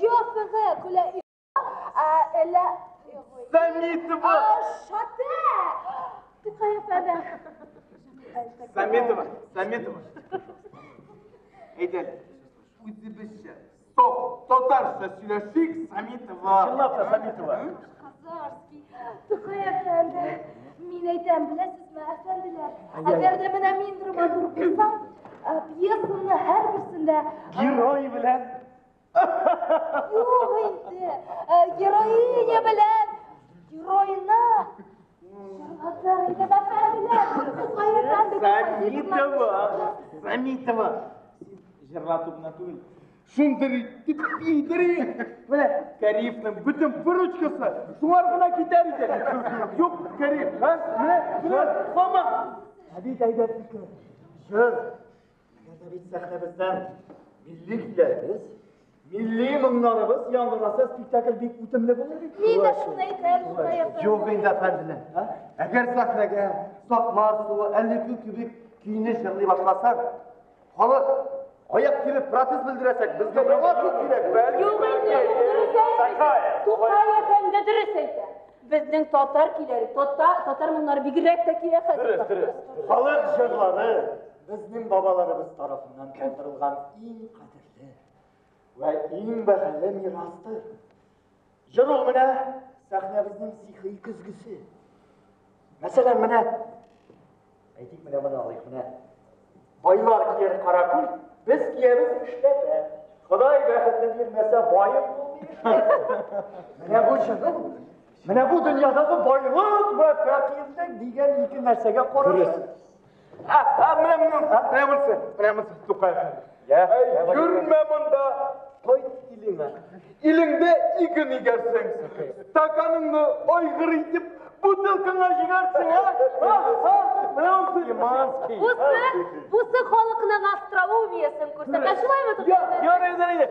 je ferai que la la Самитова! Шате! Тукай әфәнде. Самитова, Самитова. Әйдә, үзебезчә, саф татарча сөйләшик, Самитова. Чынлап та, Самитова. Казарский, Тукай әфәнде. Мин әйтәм, беләсезме, әфәнделәр, әгәр дә менә мин драматург булсам, пьесамны һәрберсендә Герой белән. Юк инде, героиня белән геройны җырлатыр идем, әфәнделәр. Тукай әфәнде. Самитова, Самитова. Җырлату гына түгел. Шундый итеп биетер. Менә Кариевның бөтен выручкасы шуңар гына китәр иде. Юк, Кариев, ха? Менә, менә, сама. Ә бит әйбәт фикер. Җыр. Әгәр дә бит сәхнәбездән милли көйләребез, милли моңнарыбыз яңгыраса, спектакль бик үтемле булыр бит. Мин дә шуны әйтәм, Тукай әфәнде. Юк инде, әфәнделәр. Әгәр сәхнәгә Сакмар суы, Әллүки кебек көйне җырлый башласаң, халык аяк тибеп протест белдерәчәк. Безгә яңа көй кирәк. Юк инде, дөрес әйтә. Тукай әфәнде дөрес әйтә. Безнең татар көйләре, татар моңнары бигрәк тә кирәк хәзер. Дөрес, дөрес. Халык җырлары Безнең бабаларыбыз тарафыннан калдырылган иң кадерле вә иң бәһале мирастыр. Җыр ул менә сәхнәбезнең сихри көзгесе. Мәсәлән, менә әйтик, менә моны алыйк, менә. Байлар кияр каракүл, без киябез эшләпә. Ходай бәхетне бирмәсә, баеп булмый. Менә бу җырның, менә бу дөньядагы байлык вә фәкыйрьлек дигән ике нәрсәгә каршы. Менә менә монысы, менә монысы, Тукай әфәнде. Йөрмә монда, кайт илеңә. Илеңдә иген игәрсең. Стаканыңны айгыр итеп, бутылкаңа җигәрсең, а? А, менә монысы. Иманский. Бусы халыкның остроумиесен күрсәтә. Шулаймы, Тукай әфәнде? Ярый, ярый.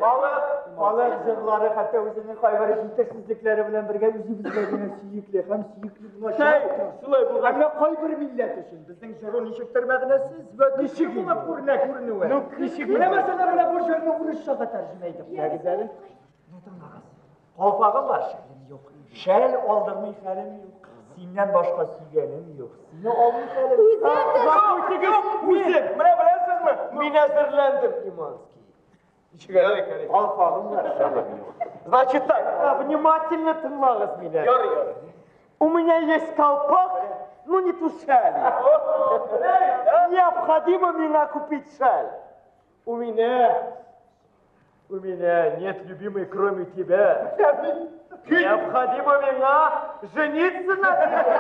Халык җырлары хәтта үзенең кайбер җитешсезлекләре белән бергә үзебезгә генә сөекле һәм сөекле булачак. Шулай булган. Әмма кайбер милләт өчен безнең җыру ничектер мәгънәсез вә ничек булып күренә күренүе. Ну, ничек? Менә мәсәлән, менә бу җырны урысчага тәрҗемә итеп куягыз әле. Ну, тыңлагыз. Калфагым бар, шәлем юк. Шәл алдырмый хәлем юк. Синнән башка сөйгәнем юк. Сине алмый хәлем. Үзем дә Гафу үзем. Менә беләсезме? Мин әзерләндем, Иманский. Ничек әле? Калфагым бар, шәлем юк. Значит так, Внимательно тыңлагыз мине. Ярый, ярый. У меня есть колпак, но не ту шаль. Необходимо меня купить шаль. У меня нет любимой, кроме тебя. Необходимо меня жениться на тебе.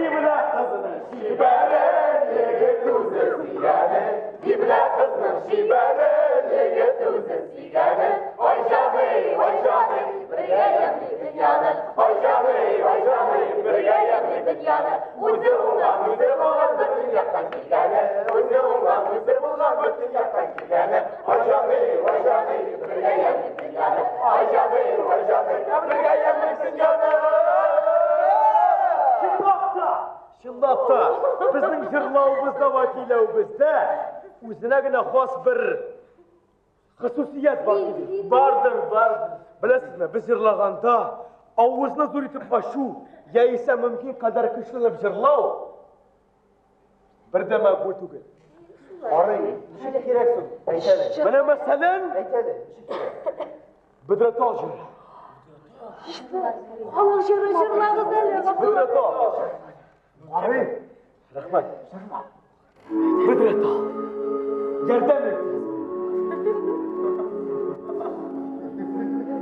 Димлә кызның чибәрен, егет үзе сөйгәне. Димлә кызның чибәрен, егет үзе сөйгәне. Ой, җаный, ой, җаный, бергә ямьли дөньяны. Ой, җаный, ой, җаный, бергә ямьли дөньяны. Үзе уңган, үзе булган, бөтен яктан килгәне. Үзе уңган, үзе булган, бөтен яктан килгәне. Ой, җаный, ой, җаный, бергә ямьли дөньяны. Ой, җаный, ой, җаный, бергә ямьли дөньяны. Чынлап та, чынлап та, безнең җырлавыбызда вә көйләвебездә үзенә генә хас бер хосусият бар кебек. Бардыр, бардыр. Беләсезме, без җырлаганда авызны зур итеп ачу, яисә мөмкин кадәр көчләнеп җырлау бер дә мәкбүл түгел. Арый, ничек кирәк соң? Әйт әле. Менә мәсәлән, Әйт әле, ничек кирәк? Бөдрә тал җыры. Халык җыры җырлагыз әле. Бөдрә тал. Арый, Рәхмәт. Бөдрә тал. Ярдәм итегез. Талдан талга куна микән?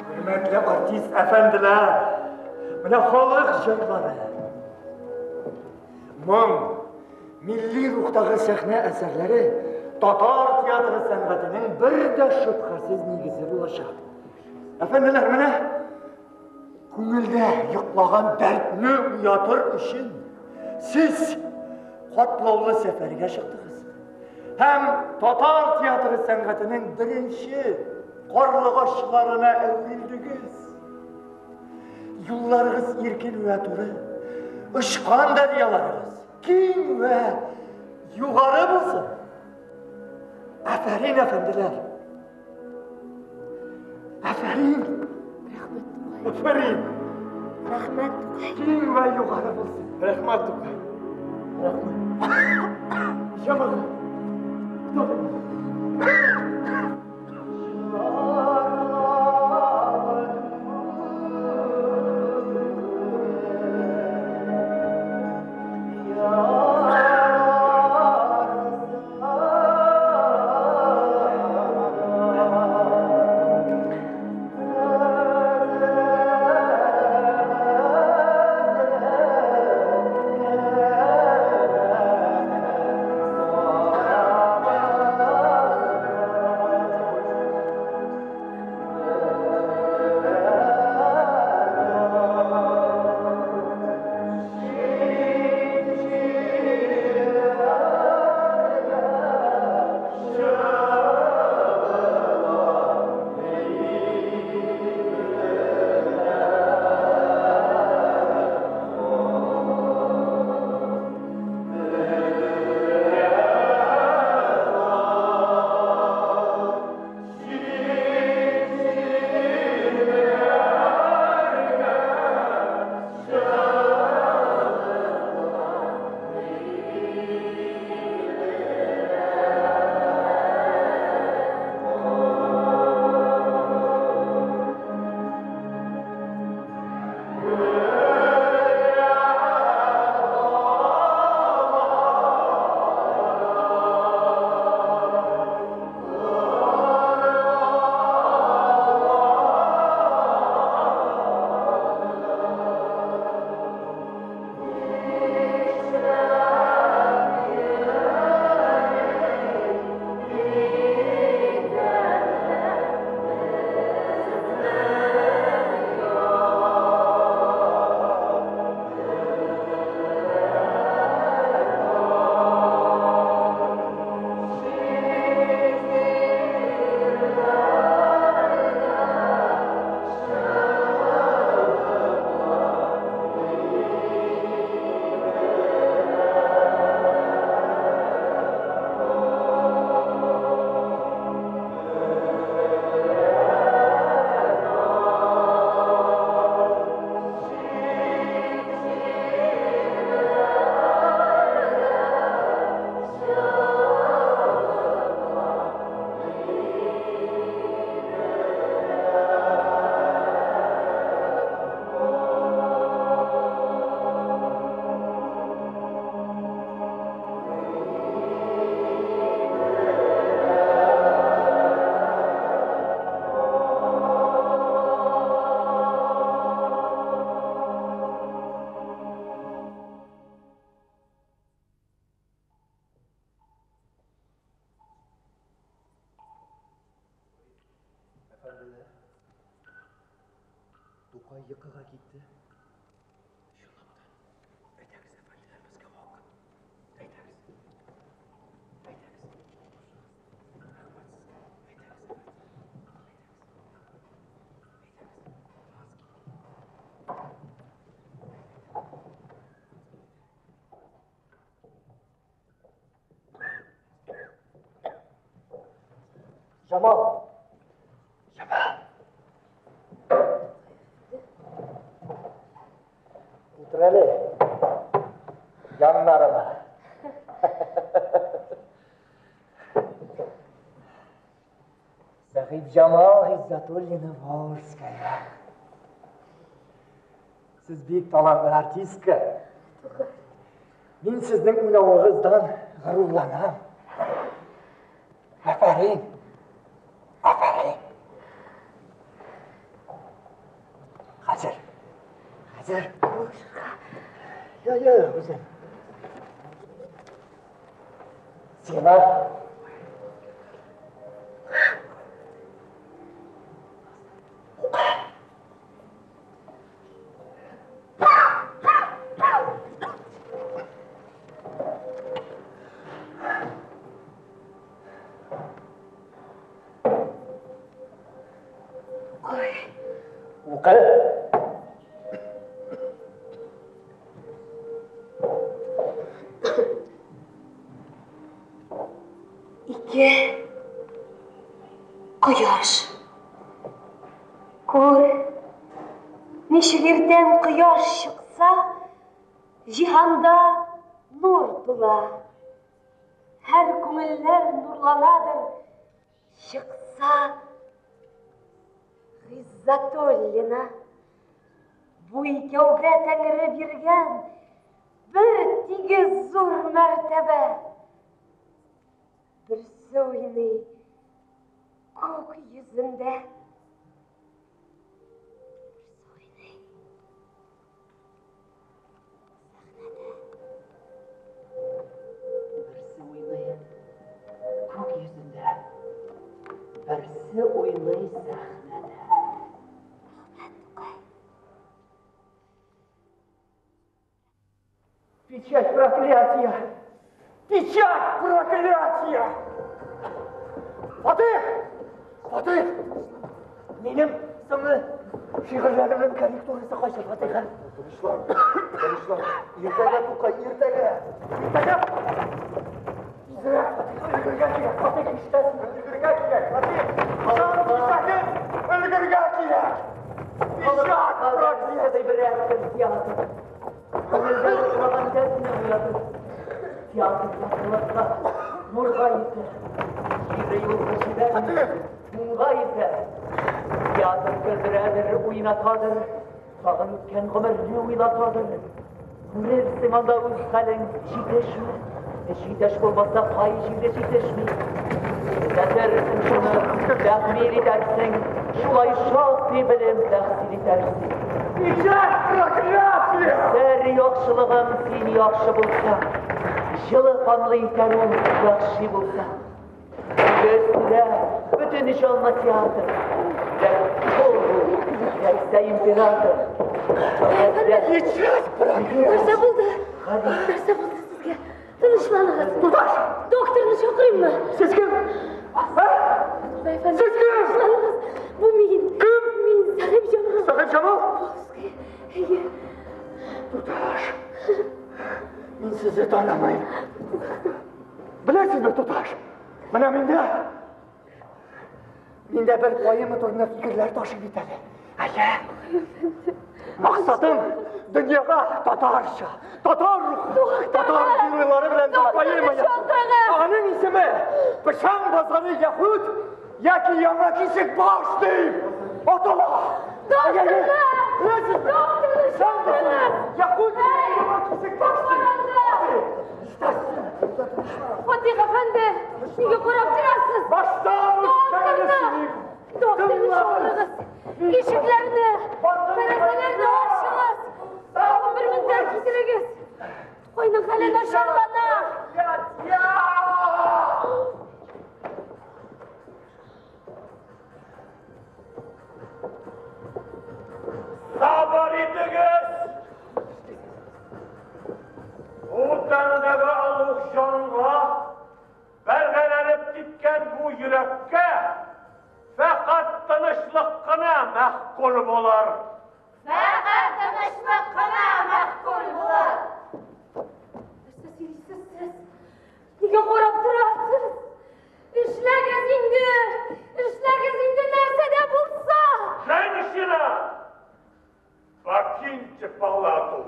Хөрмәтле артист әфәнделәр, менә халык җырлары. Моң, милли рухтагы сәхнә әсәрләре татар театры сәнгатенең бер дә шөбһәсез нигезе булачак. Әфәнделәр, менә күңелдә йоклаган дәртне уятыр өчен сез катлаулы сәфәргә чыктыгыз. Һәм татар театры сәнгатенең беренче карлыгачларына әверелдегез. Юлларыгыз иркен вә туры, очкан дәрьяларыгыз киң вә югары булсын. Афәрин, әфәнделәр. Афәрин! Рәхмәт, Тукай. Афәрин! Рәхмәт, Тукай. Киң вә югары булсын. Рәхмәт, Тукай. Рәхмәт. Җәмәгать. Тукай йокыга китте. Чынлап та. Әйдәгез, әфәнделәр, безгә вакыт. Әйдәгез. Әйдәгез. Рәхмәт сезгә. Әйдәгез, әфәнделәр. Әйдәгез. Әйдәгез. Җамал! Җамал! Утыр әле. Яннарыма. Сәхибҗамал Гыйззәтуллина Волжская. Сез бик талантлы артистка. Мин сезнең уйнавыгыздан горурланам. Афәрин! Афәрин! Хәзер. Хәзер. Я, я, үзем. Сиңа Укы. Ике кояш. Күр, ничек иртән кояш чыкса, җиһанда нур тула. Һәр күңелләр нурланадыр, чыкса Гыйззатуллина. Бу икәүгә Тәңре биргән бер тигез зур мәртәбә. Берсе уйный күк йөзендә. Берсе уйный сәхнәдә. Берсе уйный күк йөзендә. Берсе уйный сәхнәдә. Рәхмәт, Тукай. Печать проклятия! Печать проклятия! Фатих! Фатих! Минем соңгы шигырьләремнең корректурасы кайсы, Фатих? А? Тынычлан, тынычлан. Иртәгә, Тукай, иртәгә. Иртәгә! Тизрәк, Фатих, өлгергә кирәк. Фатих, ишетәсеңме? Өлгергә кирәк, Фатих! Җан печатен өлгергә кирәк! Печать проклятия! Берәр театр. Күңелдә йоклаган дәртне уятып, театр яктылыкка, нурга илтә. Җире юлга җибәрми, уңга илтә. Театр көлдерәдер, уйнатадыр, тагын үткән гомерне уйлатадыр. Күрерсең анда үз хәлең җитешме? Җитеш булмаса, кай җирдә җитешми? Төзәтерсең шуны, тәгъмир итәрсең, шулай шактый белем тәхсил итәрсең. Печать проклятия! Сер яхшылыгым син яхшы булсаң, җылы канлы итәр ул яхшы булсаң. Өстендә бөтен җанлы театр. Кол бул, яисә император. Печать проклятия! Нәрсә булды? Гали. Нәрсә булды сезгә? Тынычланыгыз. Туташ! Докторны чакырыйммы? Сез кем? А? Тукай әфәнде, Сез кем? тынычланыгыз. Бу мин. Кем? Мин Сәхибҗамал. Сәхибҗамал? Волжская. Әйе. Туташ! Мин сезне танымыйм. Беләсезме, туташ? Менә миндә бер поэма турында фикерләр ташый бит әле. Әйе. Максатым дөньяга татарча, татар рухы, татар геройлары белән бер поэма язу. Чакырыгыз! Аның исеме Пычан базары Яһүд яки Яңа Кисек баш дип атала. Докторны! Беләсезме? Докторны Пычан базары чакырыгыз! Яһүд яки Яңа Кисек баш дип. Ишетәсезме? Фатих әфәнде, нигә карап торасыз? Баштан үткәнне Докторны! сөйлим. Докторны Тыңлагыз. чакырыгыз! Ишекләрне, тәрәзәләрне ачыгыз! Тагын бер мендәр китерегез! Тукайның хәле начарлана! Сабыр итегез! Бу тәндәге олуг җанга бәргәләнеп киткән бу йөрәккә фәкать тынычлык кына мәгъкул булыр. Фәкать тынычлык кына мәгъкул булыр. Нәрсә сөйлисез сез? Нигә карап торасыз? Эшләгез инде! Эшләгез инде нәрсә дә булса! Женщина! Покиньте палату!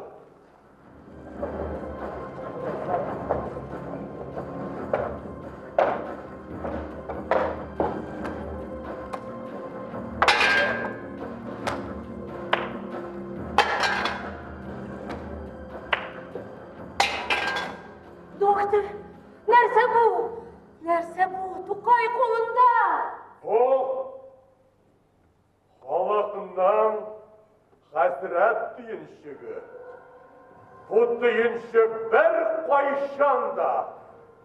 Доктор, нәрсә бу? Нәрсә бу? Тукай кулында! Бу халыкның хәсрәт төенчеге. Бу төенчек бер кайчан да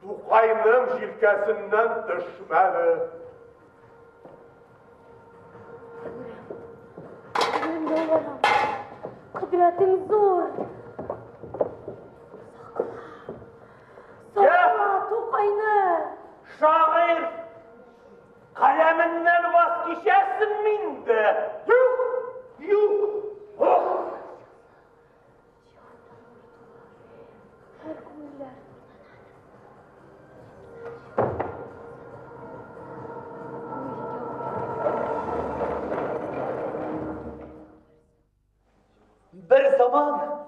Тукайның җилкәсеннән төшмәде. Тәңрем, ялварам. Кодрәтең зур. Сакла. Сакла Тукайны. Шагыйрь, каләменнән ваз кичәсеңме инде? Юк, юк. Ох! Һәр күңелләр. Берзаман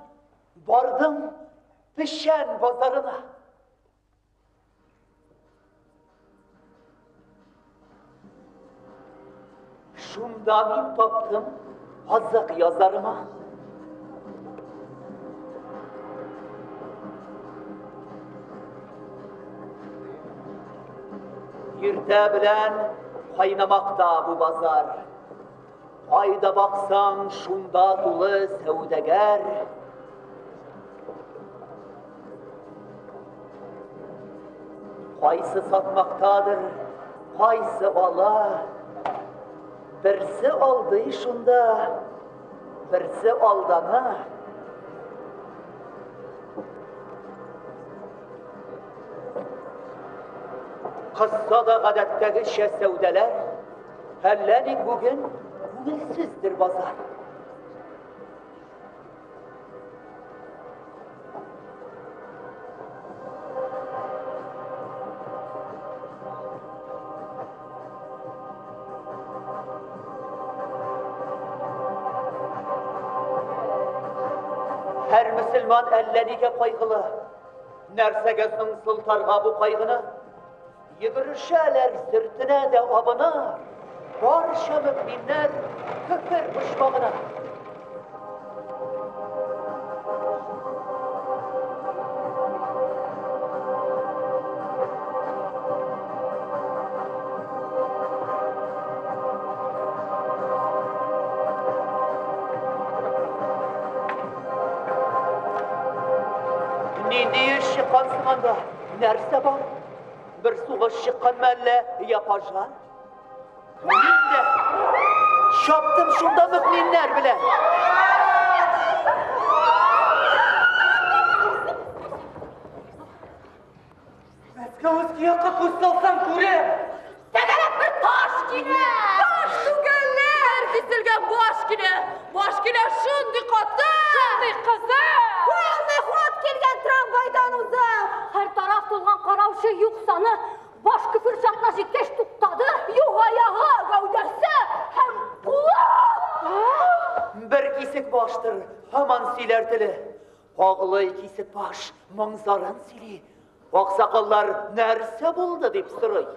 бардым Печән базарына. Шунда мин таптым азык язарыма. Иртә белән кайнамакта бу базар. Кайда баксаң, шунда тулы сәүдәгәр. Кайсы сатмактадыр, кайсы ала. Берсе алдый шунда, берсе алдана. Кызса да гадәттәгечә сәүдәләр, әллә ник бүген күңелсездер базар. Һәр мөселман әллә нигә кайгылы. Нәрсәгә соң сылтарга бу кайгыны? Йөгерешәләр, сөртенә дә абына. Барча мөэминнәр көфер почмагына. Нинди эш чыккан соң анда? Нәрсә бар? Бер сугыш чыккан мәллә, я пожар? Мин дә чаптым шунда мөэминнәр белән. Мәскәү якка күз салсаң күрәм. Тәгәрәп бер таш килә. Таш түгелләр, киселгән баш килә. Баш килә шундый каты. Шундый кызы. Полный ход килгән трамвайдан уза. Һәр тараф тулган караучы юк саны. Баш көфер чатына җиткәч туктады. Юк аягы, гәүдәсе һәм кулы. Бер кисек баштыр, һаман сөйләр теле. Аглый кисек баш, моң-зарын сөйли. Аксакаллар нәрсә булды дип сорый.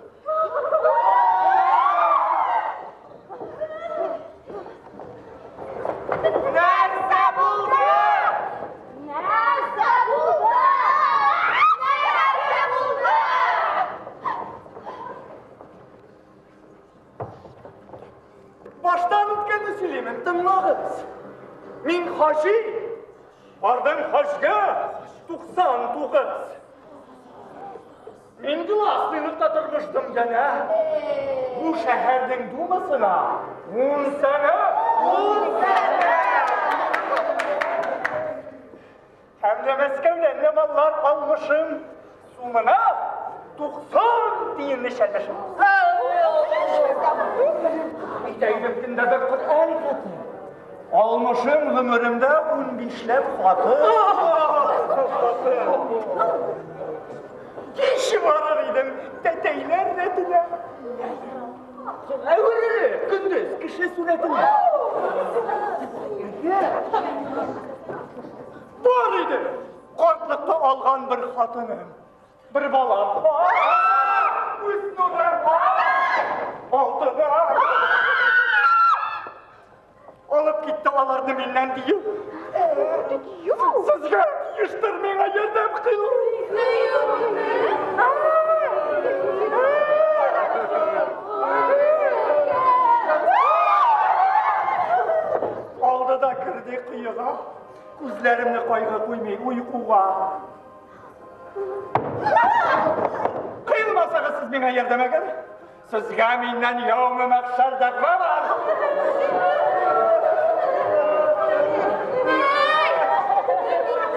Нәрсә булды? Нәрсә булды? Нәрсә булды? Баштан үткәнне сөйлимен, тыңлагыз. Мин хаҗи, бардым хаҗга 99. Мин гласныйлыкта торгыздым янә. Бу шәһәрнең думасына 10 сәнә, 10 сәнә. Һәм дә Мәскәүдән дә маллар алмышым. Сумына 90 тиенне чәлмешем. Әйтәйдем көндә бер Коръән хатым. Алмышым гомеремдә 15ләп хатын. Кич барыр идем, тәтәйләр рәтенә. Әверелеп көндез кеше сурәтенә. Бар иде, картлыкта алган бер хатыным, бер балам. Үз нурым, алтыным. Алып китте аларны миннән дию. Сезгә тиештер миңа ярдәм кыйлу. Алды да керде кыега. Күзләремне кайгы куймый уйкуга. Кыйлмасагыз сез миңа ярдәм әгәр, сезгә миннән яумы мәхшәр дәгъва бар.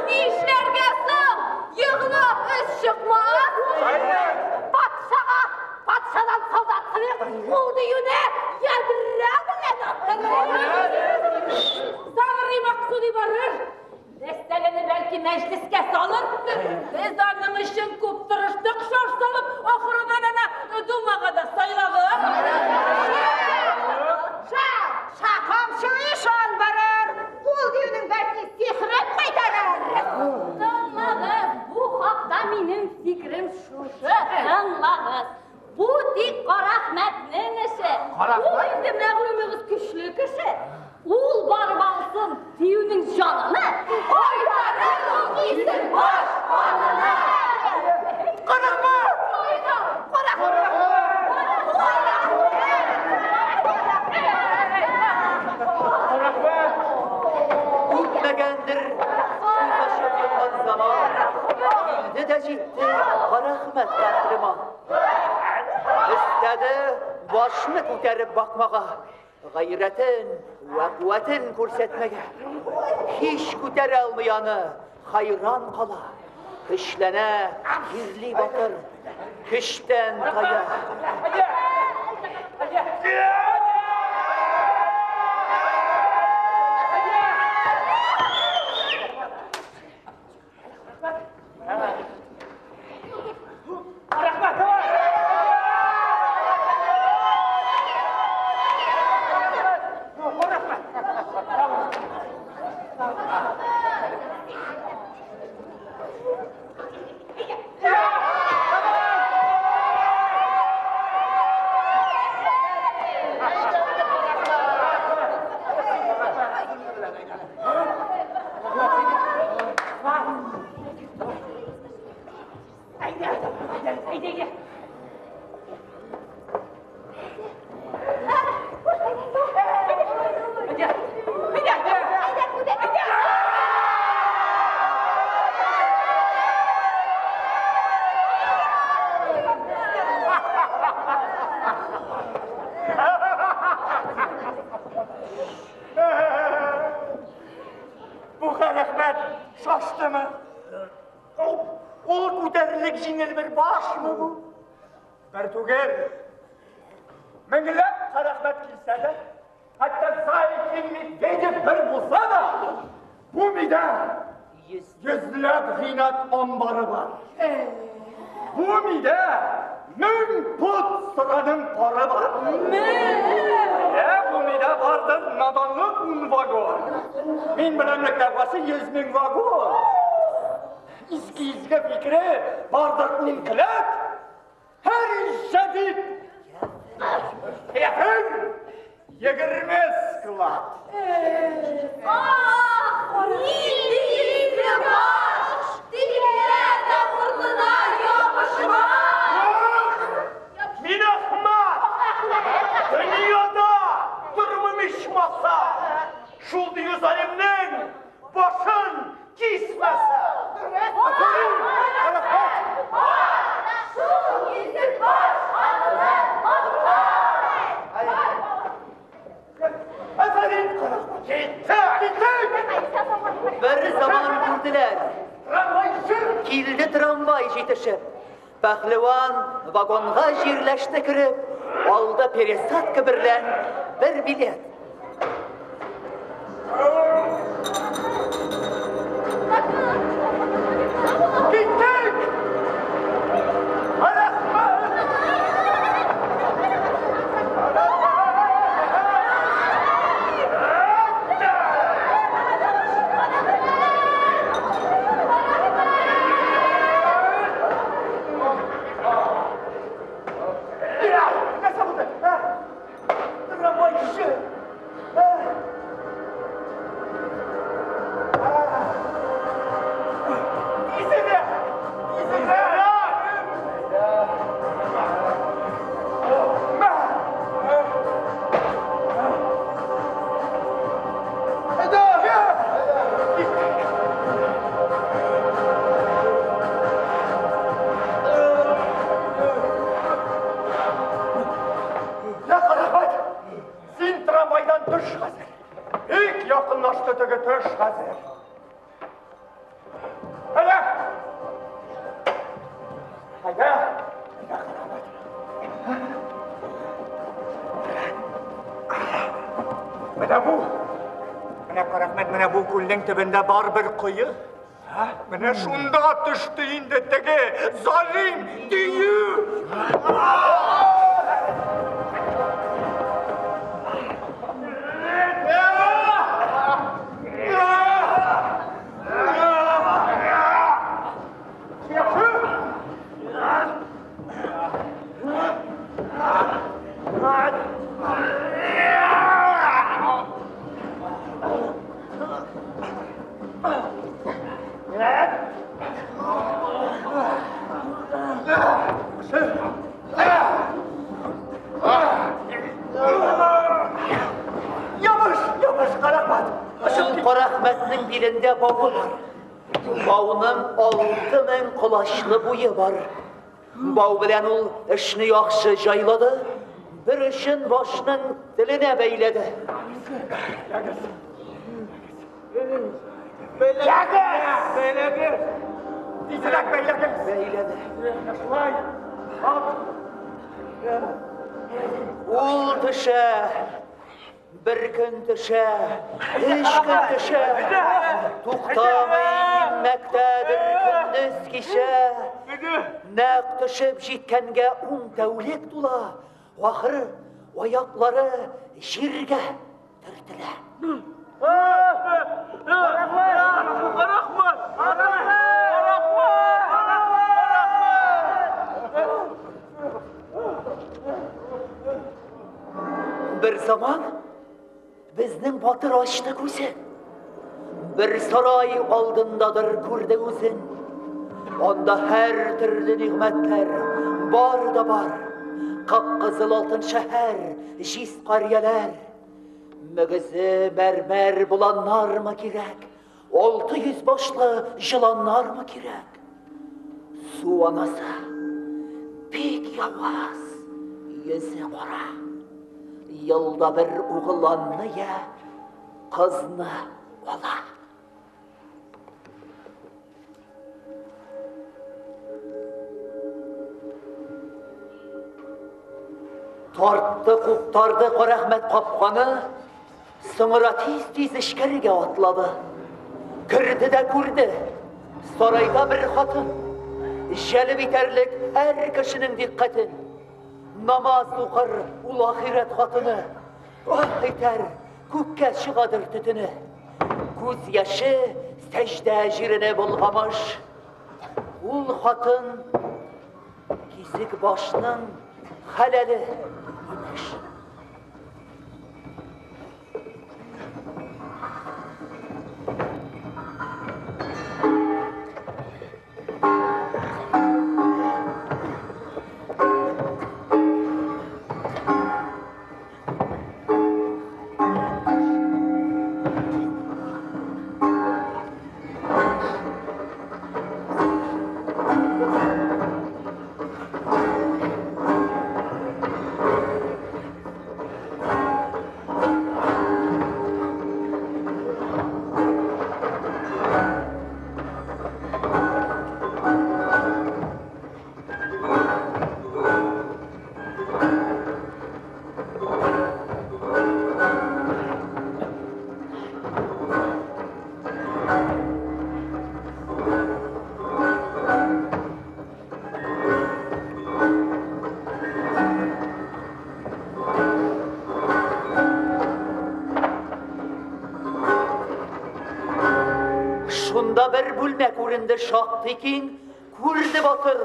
Нишләргә соң? Егылып эш чыкмас. Патшага, патшадан солдат кылыйк, ул диюне ядрә белән аттырыр. Сабырый Максуди барыр. Мәсьәләне бәлки мәҗлескә салыр. Без аның өчен күп тырыштык, шар салып, ахырынан ана Думага да сайладык. Ша, шакамчы ишан барыр. Ул диюнең бәлки сихре шушы, тыңлагыз. Бу тик Карахмәтнең эше. Ул инде мәгълүмегез көчле кеше. Ул барып алсын диюнең җаныны, кайтарыр ул Кисекбаш каныны. Карахмәт! Карахмәт! Үтмәгәндер күз ачып йомган заман, килде дә җитте Карахмәт кахреман. Өстәде башны күтәреп бакмага, гайрәтен вә куәтен күрсәтмәгә. Һич күтәрә алмый аны, хайран кала. Көчләнә, тирли батыр, көчтән тая. Бу Карахмәт шаштымы? Ул күтәрерлек җиңел бер башмы бу? Бер түгел. Меңләп Карахмәт килсә дә, хәтта Зайкин Медведев бер булса да, бу мидә йөзләп гыйнат амбары бар. Бу мидә 1000 пот сыраның пары бар. Ә бу мидә бардыр наданлык 10 вагон. Мин белән мәктәп башы 100 мең вагон. Изге изге фикре бардыр 10 келәт. Һәр җәдид кяфер 20 склад. Ах, нинди изге баш! Тилгән дә хурлына ябышма! Мин ахмак! Дөньяда тормым ичмаса, шул дию залимнең башын кисмәсә. Шул Кисекбаш каныны Афәрин, Карахмәт! Киттек! Киттек! Бер заман күрделәр. Трамвайчы! Килде трамвай җитешеп. Пәһлеван вагонга җирләште кереп, алды пересадка берлән бер билет. Киттек! Карахмәт! Нәрсә булды? Ә? Трамвайчы! Ә? Тизрәк! Тизрәк! Мә! Әйдә! Киттек! Я, Карахмәт, син трамвайдан төш хәзер. Бик якынлашты теге, төш хәзер. Әйдә! Әйдә! Әйдә, Карахмәт. Менә бу. Менә, Карахмәт, менә бу күлнең төбендә бар бер кое. Менә шунда төште инде теге залим дию. Ябыш, ябыш, Карахмат. Ул Карахматның билендә бавы бар. Бауның 6000 колачлы буе бар. Бау белән ул эшне яхшы җайлады. Бер өчен башның теленә бәйләде. Бәйләгез! Бәйләгез! Тизрәк бәйләгез! Бәйләде. Шулай. Ат. Ул төшә. Бер көн төшә, өч көн төшә. Туктамый инмәктәдер көндез кичә. Нәкъ төшеп җиткәнгә 10 тәүлек тула. Ахыр аяклары җиргә төртелә. Рахмат! Бер заман безнең батыр ачты күзен. Бер сарай алдындадыр күрде үзен. Анда һәр төрле нигъмәтләр бар да бар. Кып-кызыл алтын шәһәр, җиз карьяләр. Мөгезе мәрмәр буланнармы кирәк? 600 башлы җыланнармы кирәк? Су анасы бик явыз, йөзе кара. Елда бер угланны я кызны ала. Тартты, куптарды Карахмәт капканы, соңра тиз-тиз эчкәргә атлады. Керде дә күрде, сарайда бер хатын, җәлеп итәрлек һәр кешенең дикъкатен. Намаз укыр ул ахирәт хатыны, ах итәр, күккә чыгадыр төтене. Күз яше сәҗдә җиренә болгамыш. Ул хатын кисек башның хәләле имеш. Шунда бер бүлмә күренде шактый киң, күрде батыр,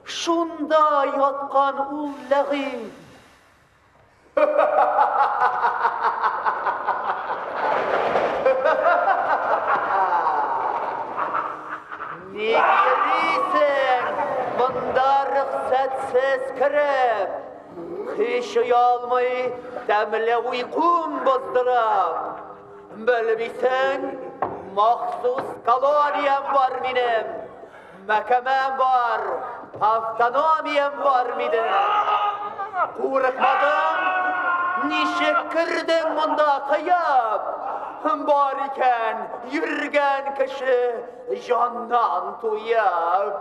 шунда яткан ул ләгыйн. Ник йөрисең монда рөхсәтсез кереп? Һич оялмый, тәмле уйкум боздырып. Белмисең, махсус колониям бар минем, мәкәмәм бар, автономиям бар минем. Курыкмадың, ничек кердең монда кыяп? Бар икән, йөргән кеше җаннан туеп.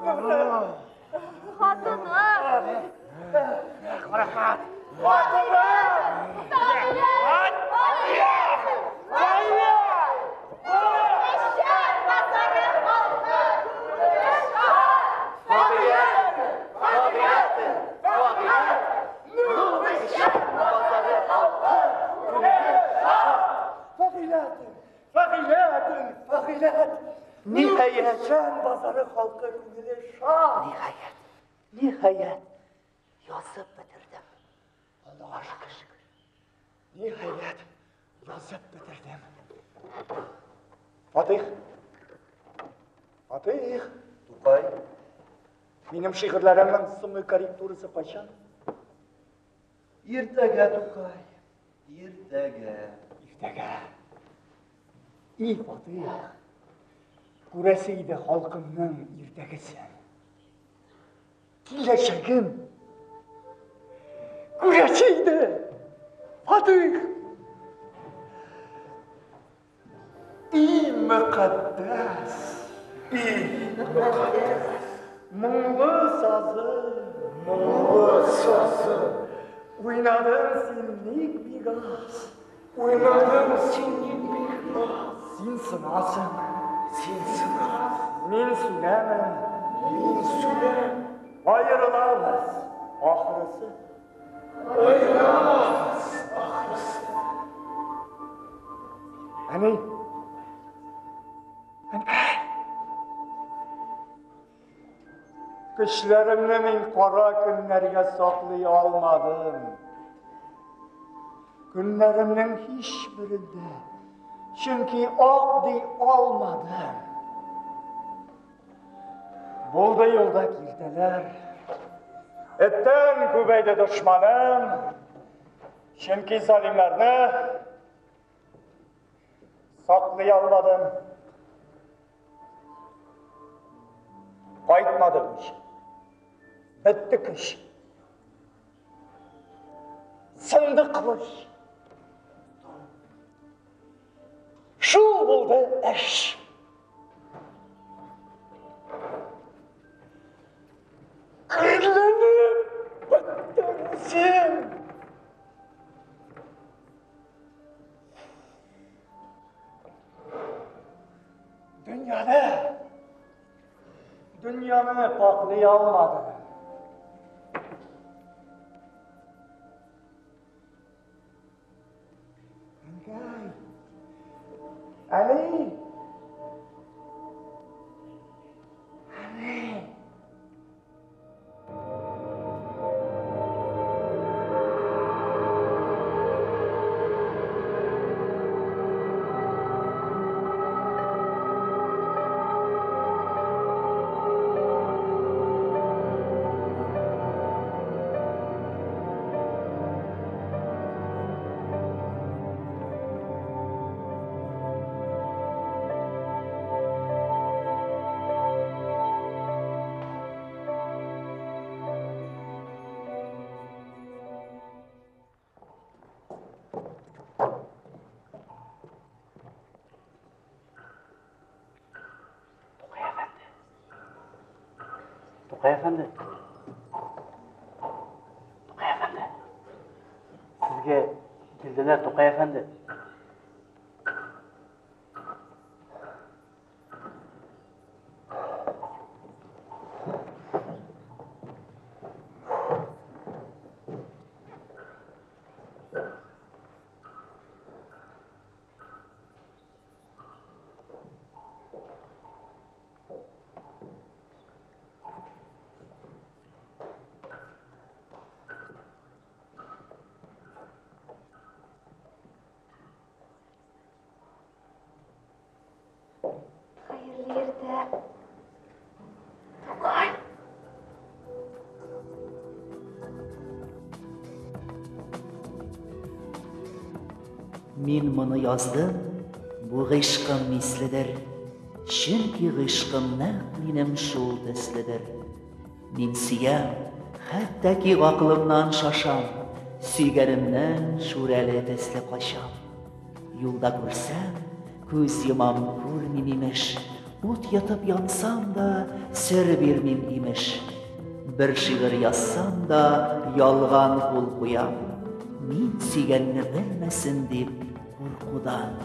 Хатыны! Рәхмәт! Хатыны! Гаилә! Печән базары халкы күңеле шат! Фагыйләтен! Фагыйләтен! Фагыйләт! Ну, печән базары халкы күңеле шат! Фагыйләтен! Фагыйләтен! Фагыйләт! Ниһаять. Печән базары халкы күңеле шат! Ниһаять, ниһаять, язып бетердем. Аллага шөкер. Ниһаять, язып бетердем. Фатих! Фатих! Тукай, Минем шигырьләремнең соңгы корректурасы кайчан? иртәгә, Тукай, иртәгә. Иртәгә. И, Фатих! Күрәсе иде халкымның иртәгесен. Киләчәген. Күрәсе иде! Фатих! И, мөкатдәс! И, мөкатдәс! Моңлы сазы, моңлы сазы. Уйнадың син ник бик аз? Уйнадың син ник бик аз? Син сынасың, син сынасың. Мин сүнәмен, мин сүнәм. Аерылабыз, ахрысы. Аерылабыз, ахрысы. Әни. Әнкәй. Көчләремне мин кара көннәргә саклый алмадым. Көннәремнең һичберендә, чөнки ак ди алмадым. Булды юлда киртәләр. Эттән күбәйде дошманым. Чөнки залимнарны саклый алмадым. Кайтмады үч. Бетте көч. Сынды кылыч. Шул булды эш. Керләнеп беттем үзем. Дөньяны, дөньяны паклый алмады. Әнкәй, Әни, Әни. Тукай әфәнде. Тукай әфәнде. Тукай әфәнде. Сезгә килделәр, Тукай әфәнде. Хәерле иртә. Тукай. Мин моны яздым, бу гыйшкым миследер. Чөнки гыйшкым нәкъ минем шул төследер. Мин сөям, хәтта ки гакылымнан шашам, сөйгәнемнән шүрәле төсле качам. Юлда күрсәм, күз йомам, күрмим имеш. Ут йотып янсам да, сер бирмим, имеш. Бер шигырь язсам да, ялган кул куям. Мин сөйгәнне белмәсен дип, куркудан.